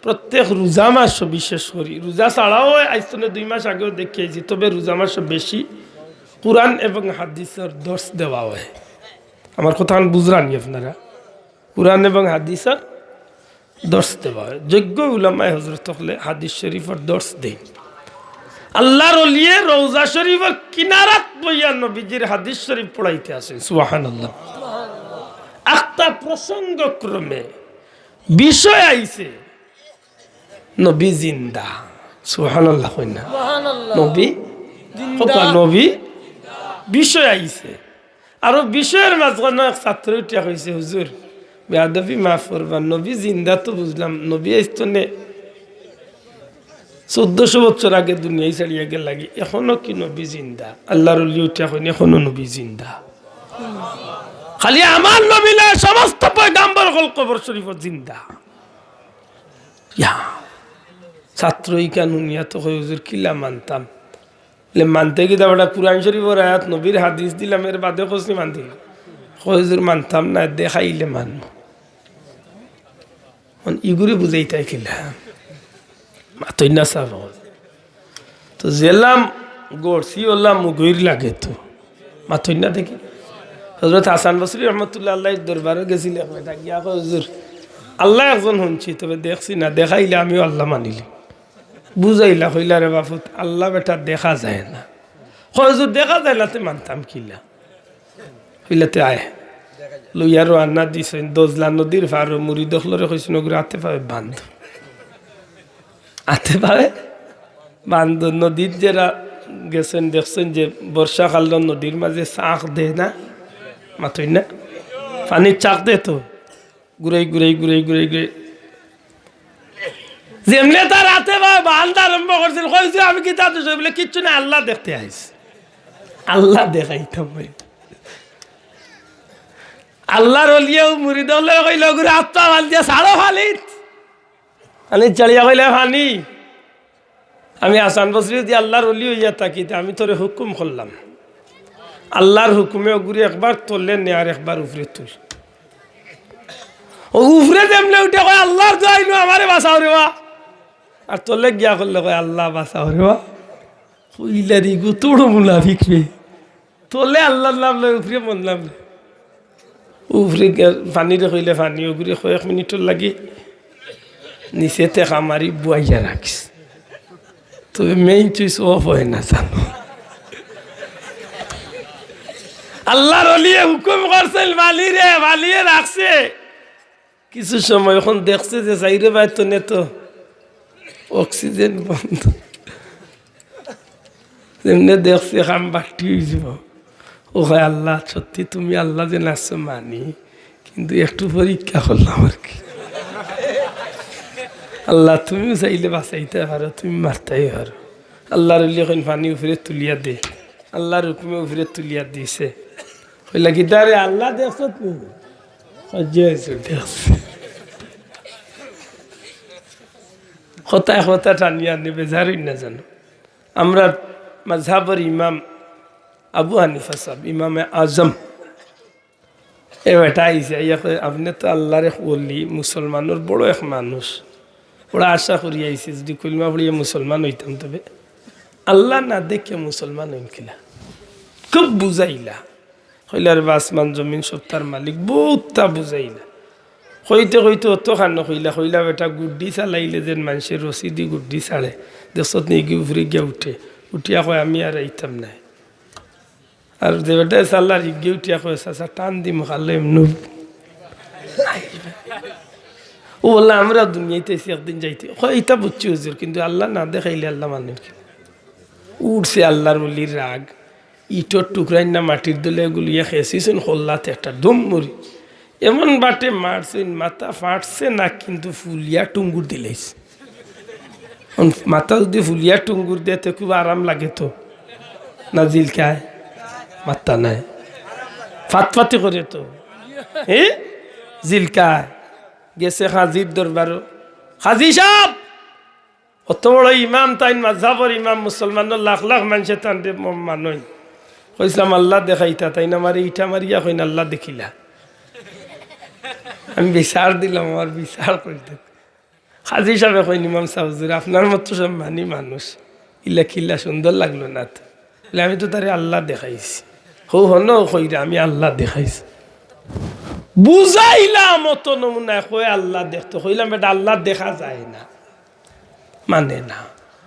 প্রত্যেক রোজা মাস বিশেষ করি, রোজা ছাড়াও আইজ তনে দুই মাস আগেও দেখি আইছি, তবে রোজা মাস বেশি কোরআন এবং হাদিসর দর্শ দেওয়া হয়। আমার কথাখান বুঝরা নি আপনারা? কোরআন এবং হাদিসর দর্শ দেওয়া হয়। যোগ্য উলামায়ে হজরত অকলে হাদিস শরীফর দর্শ দেইন। আল্লার অলিয়ে রওজা শরীফর কিনারাত বইয়া নবীজির হাদিস শরীফ পড়াইতা আছইন। সুবহানাল্লাহ। আখতা প্রসঙ্গক্রমে বিষয় আইছে, নবী জিন্দা। সুবহানাল্লাহ কইন না? সুবহানাল্লাহ। নবী জিন্দা। কউক্কা, নবী বিষয় আইছে। আরো বিষয়র মাঝখানো এক ছাত্র উঠিয়া কইছে, "হুজুর, বেয়াদবি মাফ করবা, নবী জিন্দা তো বুঝলাম, নবী আইজ তনে চৌদ্দশো বছর আগে দুনিয়া ছাড়িয়া গেলাগি, এখনো কি নবী জিন্দা?" আল্লার অলি উঠিয়া কইন, "এখনো নবী জিন্দা। খালি আমার নবী নায়, সমস্ত পয়গাম্বর অকল কবর শরীফো জিন্দা।" ইয়া, ছাত্র ইখান হুনিয়া তো কয়, "হুজুর, কিলা মানতাম?" বলে, "মানতে কিতা বেটা, কোরআন শরীফর আয়াত, নবীর হাদিস দিলাম, এর বাদে কছনি মানতে কিতা?" কয়, "হুজুর, মানতাম না, দেখাইলে মানমু।" মানে, ইগুরে বুঝাইতায় কিলা? মাতইন না সাব। তো যেলাম গড়ছি ওলা মুগইর লাগে তো। মাতইন না দেখি। হজরত হাসান বসরি রহমতুল্লাহ আল্লাহর দরবারো গেছিল এক বেটা, গিয়া কয়, "হুজুর, আল্লা একজন হুনছি, তবে দেখছি না, দেখাইলে আমিও আল্লা মানিলি।" বুঝাইলা, কইলা, "রে বাফুত, আল্লা বেটা দেখা যায় না।" কয়, "হুজুর, দেখা যায় না, তে মানতাম কিলা?" কইলা, "তে আয়।" লইয়া রওয়ানা দিছইন, দজলা নদীর পারো মুরিদ অকলরে কইছইন, "ওগুরে আতে পাবে বান্ধ।" আতে পাবে বান্ধ। নদীত যেরা গেছইন, দেখছইন যে বর্ষাকালো নদীর মাঝে চাক দেয় না, মাতইন না, পানির চাক দেয় তো, ঘুরাই, ঘুরাই, ঘুরাই, ঘুরাই, ঘুরাই। যেমনে তার আতে পাবে বান্ধ আরম্ভ করছিল, কইছে, "আমি কিতা দোষ?" বলে, "কিচ্ছু না, আল্লা দেখতে আইছি, আল্লা দেখাইতাম।" আল্লার অলিয়ে মুরিদ অকলরে কইলা, "ওগুরে আত পা বান্ধিয়া ছাড়ো পানিত।" পানিত ছাড়িয়া কইলা, "পানি, আমি হাসান বসরি যদি আল্লার অলি অইয়া থাকি, তে আমি তোরে হুকুম করলাম, আল্লার হুকুমে ওগুরে একবার তলে নে আর একবার উপরে তুল।" ও উপরে যেমনে উঠে কয়, "আল্লার দোয়াই নু আমারে বাঁচাও রে বা।" আর তলে গিয়া করলে কয়, "আল্লা বাঁচাও রে বা।" কইলার ইগু তোড়ো মুনাফিক রে। তলে আল্লার নাম লয়, উপরে মন নাম লয়। উপরে গে-, পানিরে কইলে পানি, ওগুরে কয়েক মিনিটর লাগি নিচে টেকা মারি বুয়াইয়া রাখিস। তবে main switch off হয় না জানো। আল্লার অলিয়ে হুকুম করছিল, পানিরে, পানিয়ে রাখছে। কিছু সময় অখন দেখছে যে চাইরো বায় তনে তো oxygen বন্ধ। যেমনে দেখছে কাম বাট্টি অইযিবো। ও কয়, "আল্লা, সত্যি তুমি আল্লা যে নাচছো মানি, কিন্তু একটু পরীক্ষা করলাম আর কি। আল্লা, তুমিও চাইলে বাঁচাইতায় পারো, তুমি মারতায় পারো।" আল্লার অলি কইন, "পানি উপরে তুলিয়া দে।" আল্লার হুকুমে উপরে তুলিয়া দিছে। কইলা, "কিতা রে, আল্লা দেখছত নি?" কয়, "জি হুজুর, দেখছি।" কথায় কথা টানিয়া আনি বেজার অইন না জানো। আমরার মাযহাবর ইমাম আবু হানিফা সাব, ইমামে আজম, এ বেটা আইছে, আইয়া কয়, "আপনে তো আল্লার এক ওলি, মুসলমানর বড় এক মানুষ। বড় আশা করি আইছি, যদি কলিমা পড়িয়া মুসলমান অইতাম তবে।" আল্লা না দেখিয়া মুসলমান অইন কিলা? খুব বুঝাইলা। কইলা, "রে বা, আসমান জমিন সত্তার মালিক।" বউততা বুঝাইলা। কইতে কইতে অতখান কইলা, কইলা, "বেটা, গুড্ডি চালাইলে যেন মানষে রশিদি গুড্ডি ছাড়ে, দেখছত নি, ইগু উপরে গিয়া উঠে, উঠিয়া কয়, 'আমি আর আইতাম নায়।'" আর যে বেটায় চালার, ইগু উঠিয়া কয়, "চাচা, টান দিমু, খালে এমনু।" ও বললা, "আমরা দুনিয়াইত আইছি, একদিন যাইতে।" কয়, "ইতা বুঝছি হুজুর, কিন্তু আল্লা না দেখাইলে আল্লা মানইন কিলা?" উঠছে আল্লার ওলির রাগ, ইটর টুকরাইন না মাটির দলে গুলিয়া খেছিছইন, খোল্লাতে একটা ধুম মরি। এমন বাটে মারছইন, মাথা ফাটছে না, কিন্তু ফুলিয়া টুঙ্গুর দিলাইছে। অখন মাথা যুদি ফুলিয়া টুঙ্গুর দেয়, তে খুব আরাম লাগে তো, না জিলকায়? মাত্তা নাই, ফাতফাতি করে তো, হ্যাঁ, জিলকায়। গেছে কাজীর দরবারো, "কাজী সাব, অত বড় ইমাম, তাইন মাযহাবর ইমাম, মুসলমানর লাখ লাখ মানষে তানরে ম-, মানইন।" কইছলাম, "আল্লাহ দেখাইতা।" তাইন আমারে ইটা মারিয়া কইন, "আল্লাহ দেখিলা।" আমি বিচার দিলাম, আমার বিচার কইতে। কাজী সাবে কইন, "ইমাম সাব হুজুর, আপনার মতো সম্মানী মানুষ, ইলা কিলা সুন্দর লাগলো না তো।" বলে, "আমি তো তারে আল্লাহ দেখাইছি।" "হো হনো কইরা, আমি আল্লাহ দেখাইছি।" বুঝাইলাম অত নমুনায়, কয়, "আল্লাহ দেখতো।" কইলাম, "বেটা, আল্লাহ দেখা যায় না।" মানে না,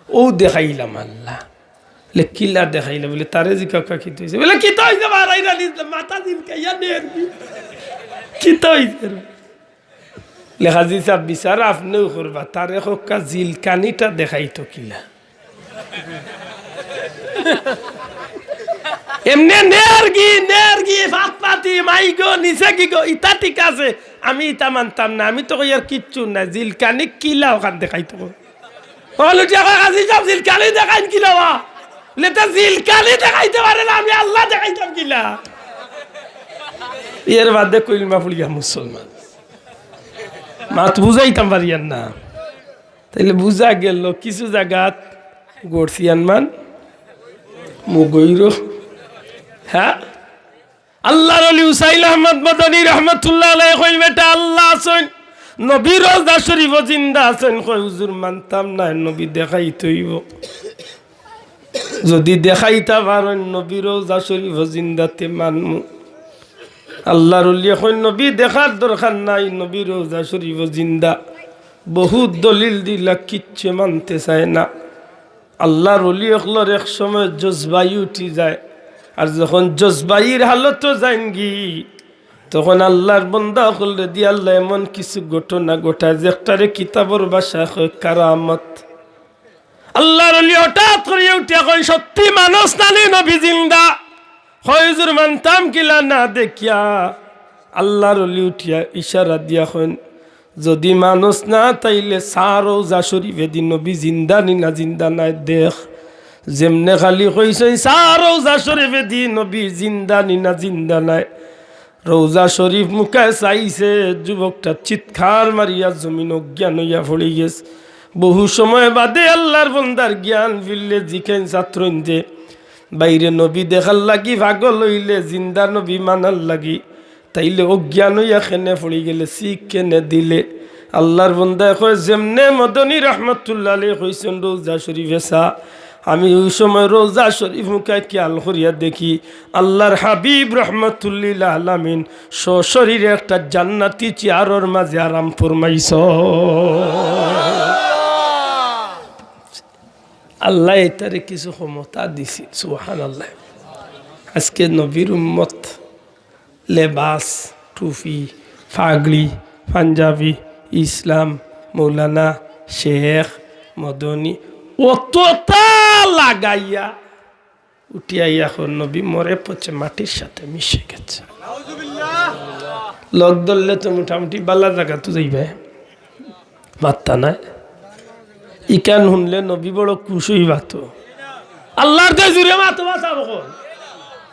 ও দেখাইলাম আল্লাহ। বলে, "কিলা দেখাইলা?" বলে, "তারে জিকাউক্কা কিতা অইছে?" বলে, "কিতা অইছে? বারাইর আলী মাথা জিলকাইয়া নেরগি।" "কিতা অইছে রে?" বলে, "কাজী সাব, বিচার আপনেও করবা, তারে কউক্কা জিলকানিটা দেখাইতো কিলা?" এমনে নেরগি, নেরগি, ফাতফাতি, মাইগো, নিছে কি গো, ইতা ঠিক আছে, আমি ইতা মানতাম না, আমি তো কইয়ার কিচ্ছু না, জিলকানি কিলা অখান দেখাইতো। অখন উঠিয়া কয়, "কাজী সাব, জিলকানি দেখাইন কিলা বা?" বলে, "তে জিলকানি দেখাইতে পারে না, আমি আল্লাহ দেখাইতাম কিলা?" এর বাদে কলমা পড়িয়া মুসলমান। মাত বুঝাইতাম পারিয়ার না। তাইলে বুঝা গেল কিছু জাগাত গড়ছিয়ান মান মুগৈর। হ্যাঁ, আল্লাহর ওলি উসাইল আহমদ মদনী রহমতুল্লাহ আলাইহি কইন, "বেটা, আল্লাহ আছইন, নবী রওজা শরীফো জিন্দা আছইন।" কয়, "হুজুর, মানতাম নায়, নবী দেখাইতে অইবো। যুদি দেখাইতা পারইন নবী রওজা শরীফো জিন্দা, তে মানমু।" আল্লাহর ওলিয়ে কইন, "নবী দেখার দরকার নাই, নবী রওজা শরীফো জিন্দা।" বহুত দলিল দিলা, কিচ্ছু মানতে চায় না। আল্লাহর ওলি অকলর এক সময় জজবাই উঠি যায়, আর যখন জজবাইর হালতো যাইনগি, তখন আল্লাহর বন্দা অকলরে দি আল্লায় এমন কিছু ঘটনা ঘটায়, যেটারে কিতাবর ভাষায় কয় কারামত। আল্লাহর ওলি হঠাৎ করিয়া উঠিয়া কইন, "সত্যি মানস নানি নবী জিন্দা?" কয়, "হুজুর, মানতাম কিলা না দেখিয়া?" আল্লাহর ওলি উঠিয়া ইশারা দিয়া কইন, "যুদি মানস না, তাইলে চা রওজা শরীফেদি নবী জিন্দা নি না জিন্দা নায় দেখ।" যেমনে খালি কইছইন, "চা রওজা শরীফেদি নবী জিন্দা নি না জিন্দা নায়।" রওজা শরীফ মুখায় চাইছে, যুবকটা চিৎকার মারিয়া জমিন অজ্ঞান অইয়া পড়ি গেছে। বহু সময় বাদে আল্লাহর বন্দার জ্ঞান ফিরলে জিকাইন ছাত্রইনতে, "বাইরে নবী দেখার লাগি পাগল অইলে জিন্দা নবী মানার লাগি, তাইলে অজ্ঞান অইয়া কেনে পড়ি গেলে, চিক কেনে দিলে?" আল্লাহর বন্দায় কয়, "যেমনে মদনী রহমতুল্লাহ আলাইহি কইছইন রওজা শরীফে চা, আমি ওই সময় রওজা শরীফ মুখায় খেয়াল করিয়া দেখি, আল্লাহর হাবিব রহমতুল্লিল আলামিন সশরীরে একটা জান্নাতি চেয়ারর মাঝে আরাম ফরমাইছইন।" আল্লায় ইতারে কিছু ক্ষমতা দিছে, সুবহানাল্লাহ। আজকে নবীর উম্মত লেবাস, টুপি, পাগড়ি, পাঞ্জাবি, ইসলাম, মৌলানা, শেখ, মদনী, অততা লাগাইয়া উঠিয়া আইয়া কয়, "নবী মরে পচে মাটির সাথে মিশে গেছে।" লগ ধরলে তো মোটামুটি বালা জাগাত যাইবা। মাত্তা নাই। ইখান হুনলে নবী বড় খুশ অইবা তো। আল্লাহর দোহাই জুরে মাতো বা সাব অকল।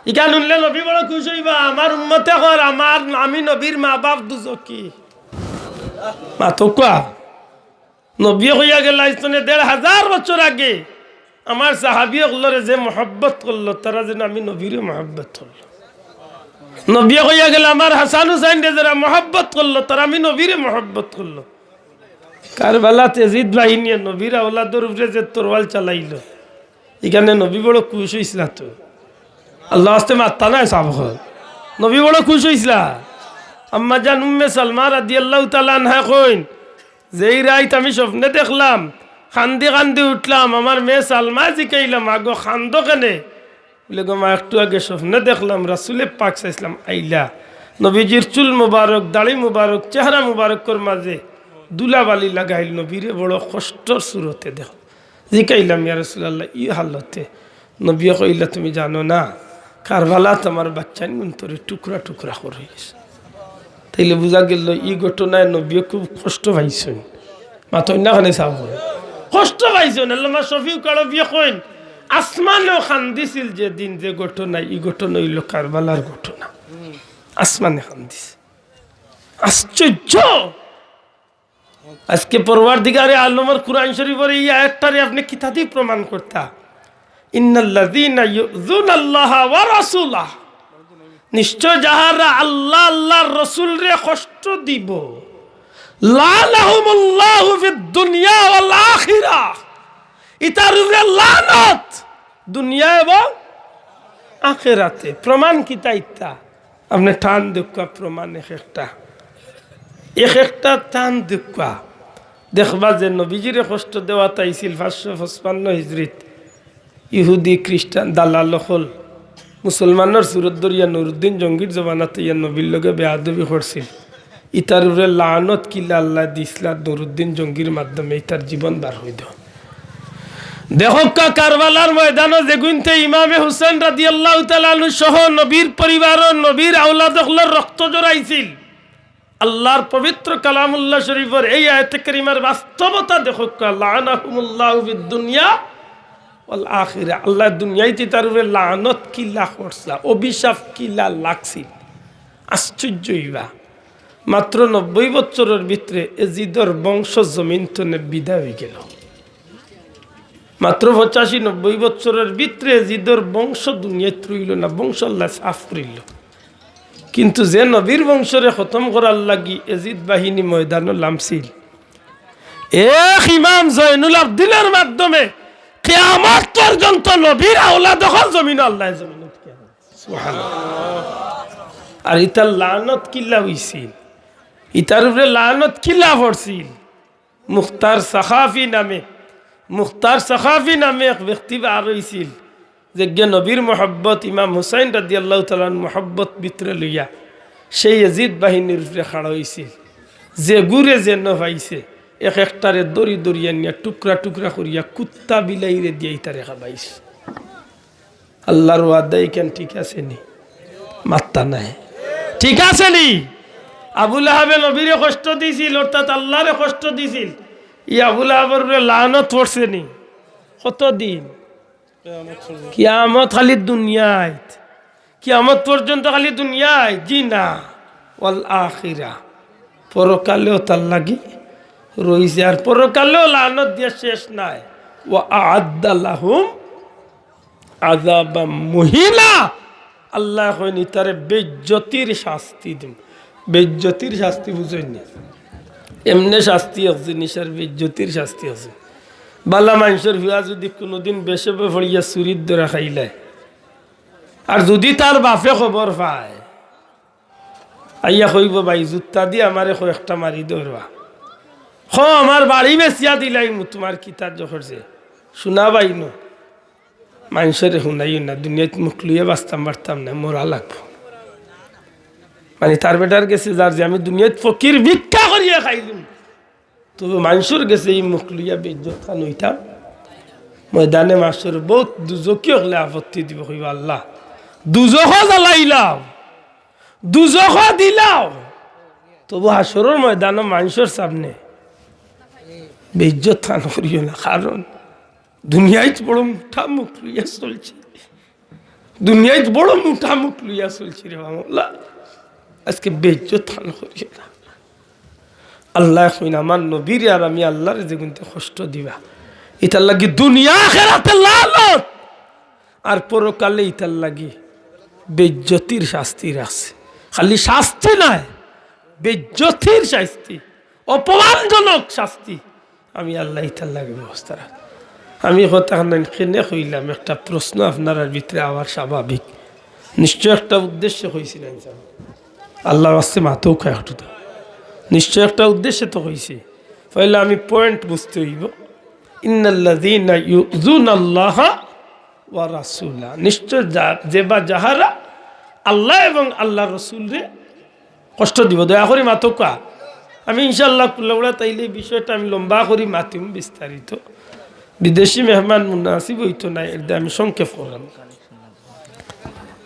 ইখান হুনলে নবী বড় খুশ অইবা। আমার উম্মতে কর, আমার, আমি নবীর মা বাপ দুজখি। মাতউক্কা। নবীয়ে কইয়া গেলা, আইজ তনে দেড় হাজার বছর আগে আমার সাহাবী অকলরে যে মহব্বত করলো, তারা যেন আমি নবীরে মহব্বত করলো। নবীয়ে কইয়া গেলা, আমার হাসান হুসাইনরে যারা মহব্বত করলো, তারা আমি নবীরে মহব্বত করলো। কারবালাত এজিদ বাহিনীয়ে নবীর আওলাদর উপরে যে তরোয়াল চালাইলো, ইখানে নবী বড় খুশ অইছলা তো। আল্লাহর ওয়াস্তে মাত্তা নাই সাব অকল। নবী বড় খুশ অইছলা। আম্মা জান উম্মে সালমা রাদিয়াল্লাহু তাআলা আনহা কইন, "যেই রাইত আমি স্বপ্নে দেখলাম, কান্দি কান্দি উঠলাম, আমার মেয়ে সালমায় জিকাইলাম, আগো কান্দো কেনে?" বলে, "গো মা, একটু আগে স্বপ্নে দেখলাম, রাসুলে পাক সাল্লাল্লাহু আলাইহি ওয়াসাল্লাম আইলা, নবীজির চুল মুবারক, দাড়ি মুবারক, চেহারা মুবারকর মাঝে ধুলাবালি লাগাইল, নবীরে বড় কষ্টর সুরতে দেখলাম।" জিকাইলাম, "ইয়া রাসুলাল্লাহ, ই হালতে?" নবীয়ে কইলা, "তুমি জানো না, কারবালাত আমার বাচ্চাইন গুন্তরে টুকরা টুকরা করি গেছে।" তাইলে বুঝা গেল ই ঘটনায় নবীয়ে খুব কষ্ট পাইছইন। মাতইন না কেনে সাব? কষ্ট পাইছইন। আল্লামা শফিউল কারবিয়ে কইন, আসমানেও কান্দিছিল যেদিন যে ঘটনা, ই ঘটনা অইল কারবালার ঘটনা। আসমানে কান্দিছে। আশ্চর্য! আজকে পরওয়ারদিগারে আলমর কুরআন শরীফর ই আয়াতটারে আপনে কিতাদি প্রমাণ করতা? ইন্নাল্লাযীনা ইউযুনাল্লাহা ওয়া রাসূলাহ, নিশ্চয় যাহারা আল্লাহ, আল্লাহর রসুলরে কষ্ট দিব, লাআনাহুমুল্লাহু ফিদ দুনিয়া ওয়াল আখিরাহ, ইতার উপরে লানত দুনিয়া এবং আখেরাতে। প্রমাণ কিতা ইতা? আপনে টান দেউক্কা প্রমাণ এক একটা, এক একটা টান দেউক্কা। দেখবা যে নবীজিরে কষ্ট দেওয়াত আইছিল পাঁচশো পঁচপান্ন হিজরিত, ইহুদি, খ্রিস্টান, দালাল অকল মুসলমানর সুরত ধরিয়া নুরুদ্দিন জঙ্গির জমানাত ইয়া নবীর লগে বেয়াদবি করছিল। ইতার উপরে লানত কিলা আল্লায় দিছলা নুরুদ্দিন জঙ্গির মাধ্যমে, ইতার জীবন বার অই দেও। দেখউক্কা কারবালার ময়দানো যেগুইনতে ইমামে হুসেন রাদিয়াল্লাহু তাআলা আনহু সহ নবীর পরিবারর, নবীর আওলাদ অকলর রক্ত ঝরাইছিল। আল্লাহর পবিত্র কালামুল্লাহ শরীফর এই আয়াতে কারিমার বাস্তবতা দেখউক্কা, লাআনাহুমুল্লাহু ফিদ দুনিয়া ওয়াল আখিরা। আল্লায় দুনিয়াইত ইতার উপরে লানত কিলা করছলা, অভিশাপ কিলা লাগছিল। আশ্চর্য অইবা, মাত্র নব্বই বছরর ভিতরে এজিদর বংশ জমিন তনে বিদায় অই গেল। মাত্র পঁচাশি নব্বই বছরর ভিতরে এজিদর বংশ দুনিয়াত রইল না, বংশ আল্লায় সাফ করিল। কিন্তু যে নবীর বংশরে খতম করার লাগি এজিদ বাহিনী ময়দানো লামছিল, এক ইমাম জয়নুল আবদিনের মাধ্যমে কিয়ামত পর্যন্ত নবীর আওলাদ অকল জমিনো আল্লায় জমিনো টিকাইবা। সুবহানাল্লাহ। আর ইতার লানত কিলা অইছিল, ইতার উপরে লানত কিলা পড়ছিল? মুখতার সাখাফি নামে, মুখতার সাখাফি নামে এক ব্যক্তি বার অইছিল, যেগিয়ে নবীর মহব্বত, ইমাম হুসাইন রাদিয়াল্লাহু তাআলার মহব্বত ভিতরে লইয়া সেই এজিদ বাহিনীর উপরে খাড়া অইছিল। যেগুরে যেন পাইছে, এক একটারে ধরি ধরি আনিয়া টুকরা টুকরা করিয়া কুত্তা বিলাইরে দিয়া ইতারে খাবাইছে। আল্লাহর ওয়াদা ইখান ঠিক আছে নি? মাত্তা নাই। ঠিক আছে নি? আবু লাহাবে নবীরে কষ্ট দিছিল, অর্থাৎ আল্লাহরে কষ্ট দিছিল। ই আবু লাহাবর উপরে লানত পড়ছে নি? কতদিন? কিয়ামত খালি দুনিয়াত। কিয়ামত পর্যন্ত খালি দুনিয়াত? জি না। ওয়াল আখিরা, পরকালেও তার লাগি রইছে। আর পরকালেও লানত দিয়া শেষ নাই। ওয়া আ'আদ্দা লাহুম আযাবাম মুহিনা। আল্লায় কইন, ইতারে বেইজ্জতির শাস্তি দিমু। বেইজ্জতির শাস্তি বুঝইন নি? এমনে শাস্তি এক জিনিস আর বেইজ্জতির শাস্তি এক জিনিস। বালা মানষর ফুয়া যুদি কুনুদিন বেশে পড়িয়া চুরির ধরা খাইলায়, আর যুদি তার বাপে খবর পায়, আইয়া কইবো, "ভাই, জুত্তা দি আমারে কয়েকটা মারি দেও রে বা। খ, আমার বাড়ি বেচিয়া দিলাইমু, তুমার কিতা জখর যে।" শুনা ভাই নু, মানষরে হুনাইও না, দুনিয়াত মুখ লইয়া বাঁচতাম পারতাম না, মরা লাগবো। মানে, তার বেটার গেছে যার যে, "আমি দুনিয়াত ফকির ভিক্ষা করিয়া খাইলিমু।" তবে মানষর গেছে ই মুখ লইয়া বেইজ্জত খান অইতাম। ময়দানে মাশর বউত দুজখি অকলে আপত্তি দিবো, কইবা, "আল্লাহ, দুজখো জ্বালাইলাও, দুজখো দিলাও, তবু হাশরর ময়দানো মানষর সামনে বেইজ্জত খান করিও না।" কারণ দুনিয়াইত বড় মুঠা মুখ লইয়া চলছি, দুনিয়াইত বড় মুঠা মুখ লইয়া চলছি রে বাবা, আল্লাহ, আজকে বেইজ্জত খান করিও না। আল্লায় কইন, আমার নবীরে আর আমি আল্লাহরে যেগুইনতে কষ্ট দিবা, ইতার লাগি দুনিয়া আখেরাতে লানত, আর পরকালে ইতার লাগি বেইজ্জতির শাস্তি রাখছে। খালি শাস্তি নায়, বেইজ্জতির শাস্তি, অপমানজনক শাস্তি। আমি আল্লায় ইতার লাগি ব্যবস্থা রাখছি। আমি কথা খান কেনে কইলাম, একটা প্রশ্ন আপনারার ভিতরে আওয়ার স্বাভাবিক। নিশ্চয় একটা উদ্দেশ্যে কইছি না ইনশাআল্লাহ। আল্লাহর ওয়াস্তে মাতউক্কা একটু তো। নিশ্চয় একটা উদ্দেশ্যে তো কইছি। পয়লা আমি point বুঝতে অইবো। ইন্নাল্লাযীনা ইউযুনাল্লাহা ওয়া রাসূলা। নিশ্চয় যা-, যে বা যাহারা আল্লাহ এবং আল্লাহর রসুলরে কষ্ট দিবো। দয়া করি মাতউক্কা। আমি ইনশাআল্লাহ কুল্লাউড়া তাইলে এই বিষয়টা আমি লম্বা করি মাতিম বিস্তারিত। বিদেশি মেহমান মুনাসিব অইতো না, এর দায় আমি সংক্ষেপ করলাম।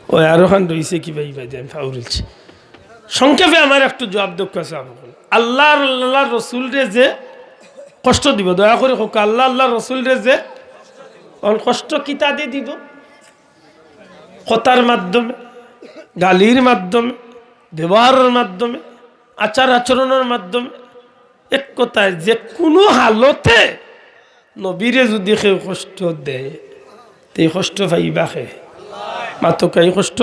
ওই আরো খান রইছে কি ভাই, ভাই, আমি ফাউরিলছি। সংক্ষেপে আমার একটু জবাব দেউক্কা চাই। আল্লাহ আর আল্লাহর রসুলরে যে কষ্ট দিবো, দয়া করি কউক্কা, আল্লাহ আল্লাহর রসুলরে যে অন কষ্ট কিতা দি দিবো? কথার মাধ্যমে, গালির মাধ্যমে, ব্যবহারর মাধ্যমে, আচার আচরণর মাধ্যমে, এক কথায় যে কুনু হালতে নবীরে যুদি কেউ কষ্ট দেয়, তে কষ্ট পাইবা কে? মাতউক্কা, ই কষ্ট।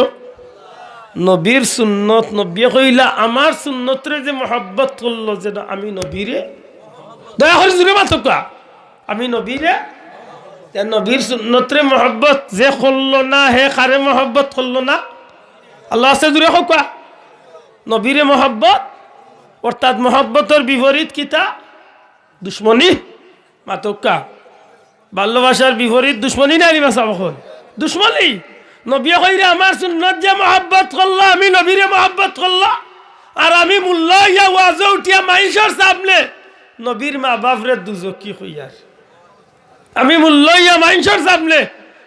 নবীর সুন্নত, নবীয়ে কইলা, "আমার সুন্নতরে যে মহব্বত করলো, যেন আমি নবীরে।" দয়া করি জুরে মাতউক্কা, "আমি নবীরে।" তে নবীর সুন্নতরে মহব্বত যে করলো না, হে কারে মহব্বত করলো না? আল্লাহ আছে, জুরে কউক্কা। নবীরে মহব্বত, অর্থাৎ মহব্বতর বিপরীত কিতা? দুশমনি। মাতউক্কা। ভালোবাসার বিপরীত দুশমনি না নি বা? সব অকল দুশমনি। নবীয়ে কইরা, "আমার সুন্নত যে মহব্বত করলা, আমি নবীরে মহব্বত করলা, আর আমি মুল্লা অইয়া ওয়াজো উঠিয়া মাইনষর সামনে নবীর মা বাপরে দুজকি কইয়ার, আমি মুল্লা অইয়া মাইনষর সামনে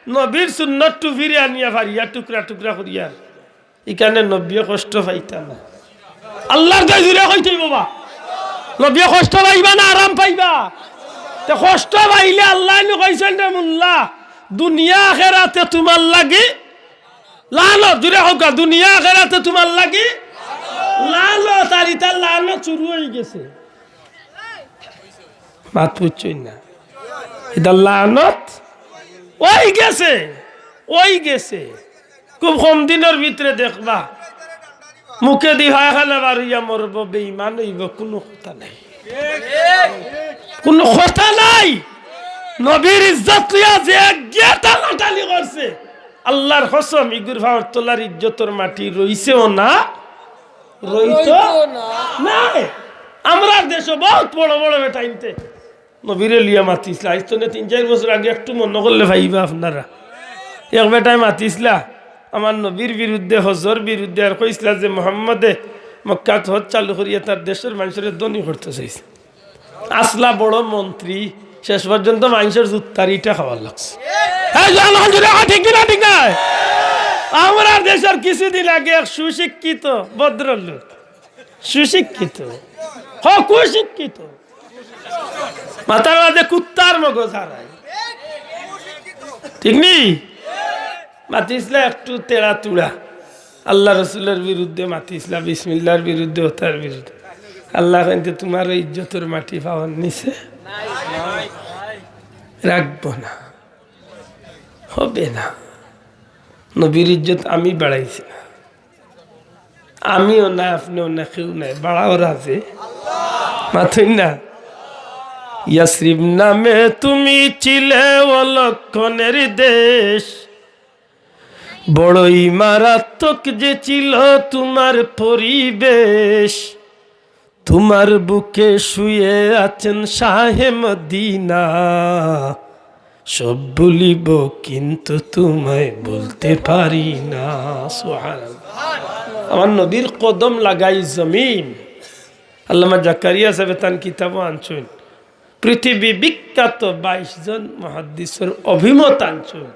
নবীর সুন্নত টুপিরে আনিয়া ফাড়িয়া টুকরা টুকরা করিয়ার।" ইখানে নবীয়ে কষ্ট পাইতা না। আল্লাহর দয় জুরে কইতে অইবো বা। নবীয়ে কষ্ট পাইবা না আরাম পাইবা? তে কষ্ট পাইলে আল্লায় নু কইছইন রে মুল্লা, "দুনিয়া আখেরাতে তুমার লাগি লানত।" জুরে কউক্কা, "দুনিয়া আখেরাতে তুমার লাগি লানত।" আর ইতার লানত শুরু অইগেছে। মাত বুঝছইন না? ইতার লানত অইগেছে, অইগেছে। খুব কম দিনর ভিতরে দেখবা, মুখেদি পায়খানা বার অইয়া মরবো, বেঈমান অইবো, কুনু কথা নাই, কুনু কথা নাই। নবীর ইজ্জত লইয়া যে একগিয়ে টানাটানি করছে, আল্লাহর কসম, ইগুর পাওর তলার ইজ্জতর মাটি রইছেও না, রইতো নায়। আমরার দেশো বউত বড় বড় বেটাইন্তে নবীরে লইয়া মাতিছলা। আইজ তনে তিন চাইর বছর আগে একটু মনো করলে পাইবা আপনারা। এক বেটায় মাতিছলা আমার নবীর বিরুদ্ধে, হজর বিরুদ্ধে, আর কইছলা যে মোহাম্মদে মক্কাত হজ চালু করিয়া তার দেশর মাইনষরে ধনী করতো চাইছে। আছলা বড় মন্ত্রী, শেষ পর্যন্ত মাইনষর জুত্তার ইটা খাওয়ার লাগছে। এই জনগণ জুরে কও, ঠিক কি না, ঠিক নায়? আমরার দেশর কিছুদিন আগে এক সুশিক্ষিত ভদ্রলোক, সুশিক্ষিত, হ, কুশিক্ষিত, মাথার মাঝে কুত্তার মগজ হারায়, ঠিক নি? মাতিছলা একটু তেড়া তুড়া, আল্লাহ রসুলর বিরুদ্ধে মাতিছলা, বিসমিল্লাহর বিরুদ্ধে, ওতার বিরুদ্ধে। আল্লায় কইন, "তুমার ইজ্জতর মাটি পাওর নিচে রাখবো না, হবে না।" নবীর ইজ্জত আমি বাড়াইছি না, আমিও না, আপনিও না, কেউ নাই, বাড়াওর আছে। মাতইন না? ইয়াসরিব নামে তুমি ছিলে অলক্ষণের দেশ, বড়ই মারাত্মক যে ছিল তোমার পরিবেশ। তোমার বুকে শুয়ে আছেন শাহে মদিনা, সব ভুলিব কিন্তু তোমায় ভুলতে পারি না। সুবহানাল্লাহ। আমার নবীর কদম লাগাই জমিন। আল্লামা জাকারিয়া সাহেব তান কিতাবো আনছইন, পৃথিবী বিখ্যাত বাইশ জন মুহাদ্দিসর অভিমত আনছইন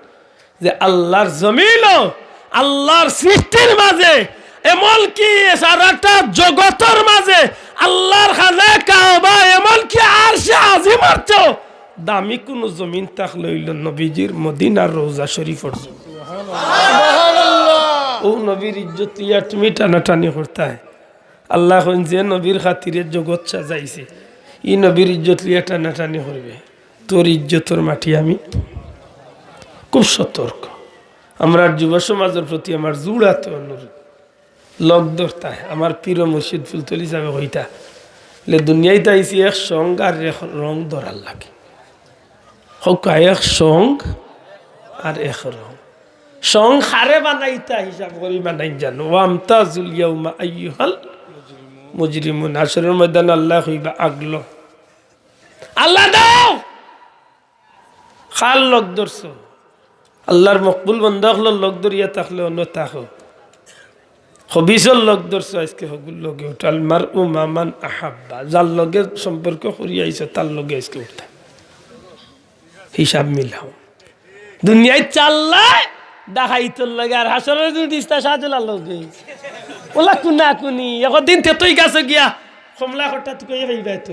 যে আল্লাহর জমিনও, আল্লাহর সৃষ্টির মাঝে, এমনকি সারাটা জগতর মাঝে আল্লাহর খানায়ে কাবা, এমনকি আরশে আজিমর চেয়েও দামি কুনু জমিন থাকলে অইলো নবীজির মদিনার রওজা শরীফর জমিন। অউ নবীর ইজ্জত লইয়া তুমি টানাটানি করতায়। আল্লায় কইন, "যে নবীর খাতিরে জগত সাজাইছি, ই নবীর ইজ্জত লইয়া টানাটানি করবে, তোর ইজ্জতর মাটি আমি।" খুব সতর্ক। আমরার যুব সমাজর প্রতি আমার জোড়াতে অনুরোধ, লগ ধরতায়, আমার পীর মুর্শিদ ফুলতলি সাহেবে কইতা, লে দুনিয়াইত আইছি এক সঙ্গ আর এক রং ধরার লাগি। কউক্কা, এক সঙ্গ আর এক রং। সঙ্গ কারে বানাইতা হিসাব করি বানাইন জানো। ওয়ামতাজুল ইয়াউমা আইয়ুহাল মুজরিমুন। হাশরর ময়দানে আল্লায় কইবা, "আগলো।" আল্লাহ দাও। কার লগ ধরছো? আল্লাহর মকবুল বন্দা অকলর লগ ধরিয়া থাকলে অনো থাকো। খবিসর লগ ধরছো, আইজকে হগুর লগে উঠো। আল মারউ মা মান আহাব্বা, যার লগে সম্পর্ক করিয়া আইছো, তার লগে আইজকে উঠতা। হিসাব মিলাও। দুনিয়াইত চাল্লায় ডাকাইতর লগে, আর হাশরর দিন তিস্তা শাহজালার লগে। ওলা কুনা কুনি, একদিন তেতই গাছে গিয়া কমলা খটা তুকাইয়া পাইবায় তো।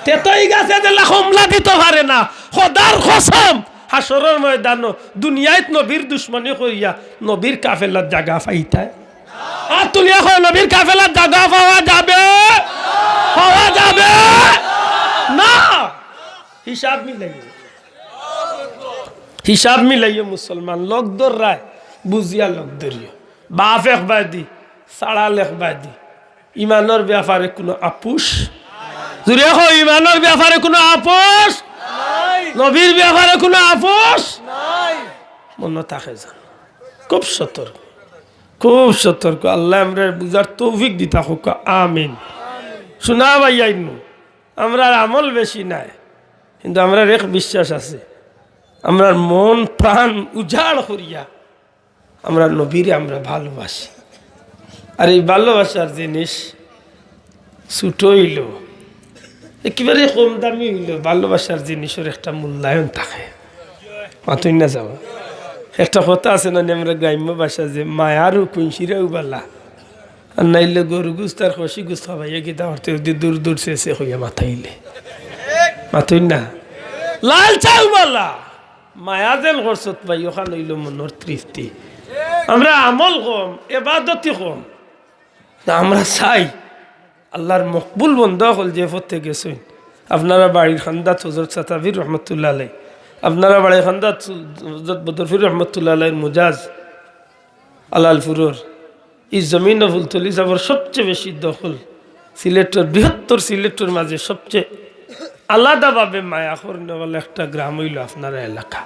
তেতই গাছে যেলা কমলা দিতো পারে না, খোদার কসম, হাশরর ময়দানো দুনিয়াত নবীর দুশমনি করিয়া নবীর কাফেলাত জাগা পাইতায়? আত তুলিয়া কও, নবীর কাফেলাত জাগা পাওয়া যাবে? পাওয়া যাবে না। হিসাব মিলাইও, হিসাব মিলাইও মুসলমান। লগ ধররায়, বুঝিয়া লগ ধরিও। বাপ একবায়দি, ছাড়াল একবায়দি। ইমানর ব্যাপারে কুনু আপোষ? জুরে কও, ইমানর ব্যাপারে কুনু আপোষ? নবীর ব্যাপারে কুনু আপোষ? মনো থাকে যেন। খুব সতর্ক, খুব সতর্ক। আল্লায় আমরারে বুঝার তৌফিক দিতা কউক্কা, আমিন। শুনা ভাইয়াইন, আমরার আমল বেশি নাই, কিন্তু আমরার এক বিশ্বাস আছে, আমরার মন প্রাণ উজাড় করিয়া আমরার নবীরে আমরা ভালোবাসি। আর এই ভালোবাসার জিনিস ছোট অইলো, একেবারে কম দামি অইলো, ভালোবাসার জিনিসর একটা মূল্যায়ন থাকে। মাতইন না যাবা? একটা কথা আছে না নি, আমরা গ্রাম্য ভাষা যে, "মায়ারও কুইনশিরাও বালা, আর নাইলে গরু গুস্ত আর খসি গুস্ত খাবাইয়া কিতা করতে, যদি দূর দূর চেয়ে চেয়ে কইয়া মাতাইলে।" মাতইন না? লাল চাও বালা, মায়া যেন করছত ভাই, অখান অইলো মনর তৃপ্তি। আমরা আমল কম, এবাদতি কম, তা আমরা চাই আল্লার মকবুল বন্দা অকল যে পথে গেছইন। আপনারা বাড়ির কান্দাত হজরত সাতাফির রহমতুল্লাহ আলাই, আপনারা বাড়ির কান্দাত হজরত বদরফির রহমতুল্লাহ আলাইর মুজাজ আলালপুরর ই জমিনো ফুলতলি সাবর সবচেয়ে বেশি দখল। সিলেটর, বৃহত্তর সিলেটর মাঝে সবচেয়ে আলাদাভাবে মায়া করনেওয়ালা একটা গ্রাম অইলো আপনারা এলাকা।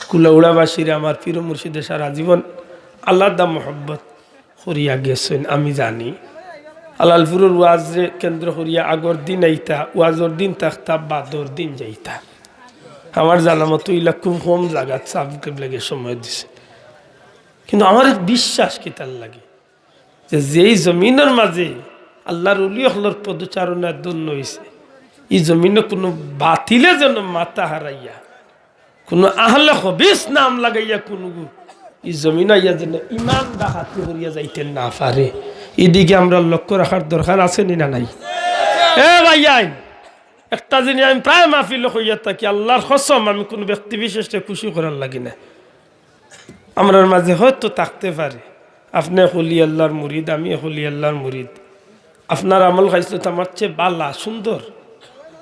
কুলাউড়াবাসীরে আমার পীর মুর্শিদে সারা জীবন আলাদা মহব্বত করিয়া গেছইন, আমি জানি। আলালপুরর ওয়াজরে কেন্দ্র করিয়া আগর দিন আইতা, ওয়াজর দিন থাকতা, বাদর দিন যাইতা। আমার জানা মতো ইলা খুব কম জাগাত সাব কিবলাগে সময় দিছে। কিন্তু আমার এক বিশ্বাস কিতার লাগি যে যেই জমিনর মাঝে আল্লার অলি অকলর পদচারণায় ধন্য অইছে, ই জমিনো কুনু বাতিলে যেন মাথা হারাইয়া, কুনু আহলে খবিস নাম লাগাইয়া কুনু গু-, ই জমিনো আইয়া যেন ইমান ডাকাতি করিয়া যাইতে না পারে, ইদিকে আমরা লক্ষ্য রাখার দরকার আছে নি না নাই? এ ভাইয়াইন, একটা জিনিস আমি প্রায় মাহফিলো কইয়া থাকি, আল্লার কসম, আমি কুনু ব্যক্তি বিশেষরে খুশি করার লাগি না। আমরার মাঝে হয়তো থাকতে পারে, আপনে অলি আল্লার মুরিদ, আমি অলি আল্লার মুরিদ, আপনার আমল খাইছলত আমার চেয়ে বালা, সুন্দর,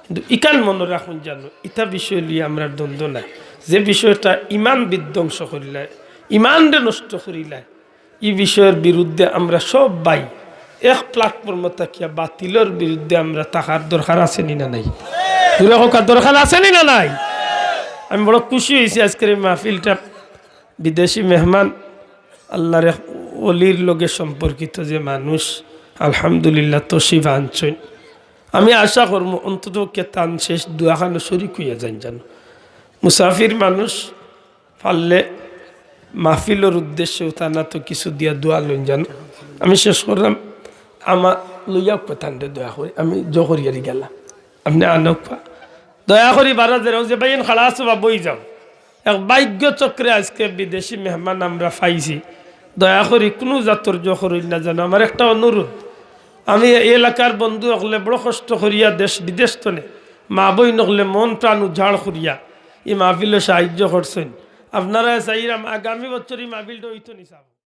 কিন্তু ইখান মনো রাখইন জানো, ইতা বিষয় লইয়া আমরার দ্বন্দ্ব নাই। যে বিষয়টা ইমান বিধ্বংস করিলায়, ইমানরে নষ্ট করিলায়, ই বিষয়র বিরুদ্ধে আমরা সব ভাই এক প্ল্যাটফর্মো থাকিয়া বাতিলর বিরুদ্ধে আমরা থাকার দরকার আছে নি না নাই? জুরে কউক্কা, দরকার আছে নি না নাই? আমি বড় খুশি অইছি আজকের এই মাহফিলটা। বিদেশি মেহমান, আল্লার এক অলির লগে সম্পর্কিত যে মানুষ, আলহামদুলিল্লাহ, তশরিফ আনছইন। আমি আশা করমু অন্তত পক্ষে তান শেষ দোয়াখানো শরিক অইয়া যাইন জানো। মুসাফির মানুষ, পারলে মাহফিলর উদ্দেশ্যে তান আতো কিছু দিয়া দোয়া লইন জানো। আমি শেষ করলাম, আমার লইয়া কথা দোয়া করি, আমি জো করিয়ারি গেলাম। আপনে আনউক্কা। দয়া করি বারা যেরাও যে ভাইয়াইন খাড়া আছো বা বই যাও। এক ভাগ্য চক্রে আজকে বিদেশি মেহমান আমরা পাইছি। দয়া করি কুনু জাতর জো করইন না জানো। আমার একটা অনুরোধ, আমি এই এলাকার বন্ধু অকলে বড় কষ্ট করিয়া দেশ বিদেশ তনে মা বইন অকলে মন প্রাণ উজাড় করিয়া ই মাহফিলো সাহায্য করছইন। আপনারা চাইরাম আগামী বছর ই মাহফিলটা অইতো নি সাব।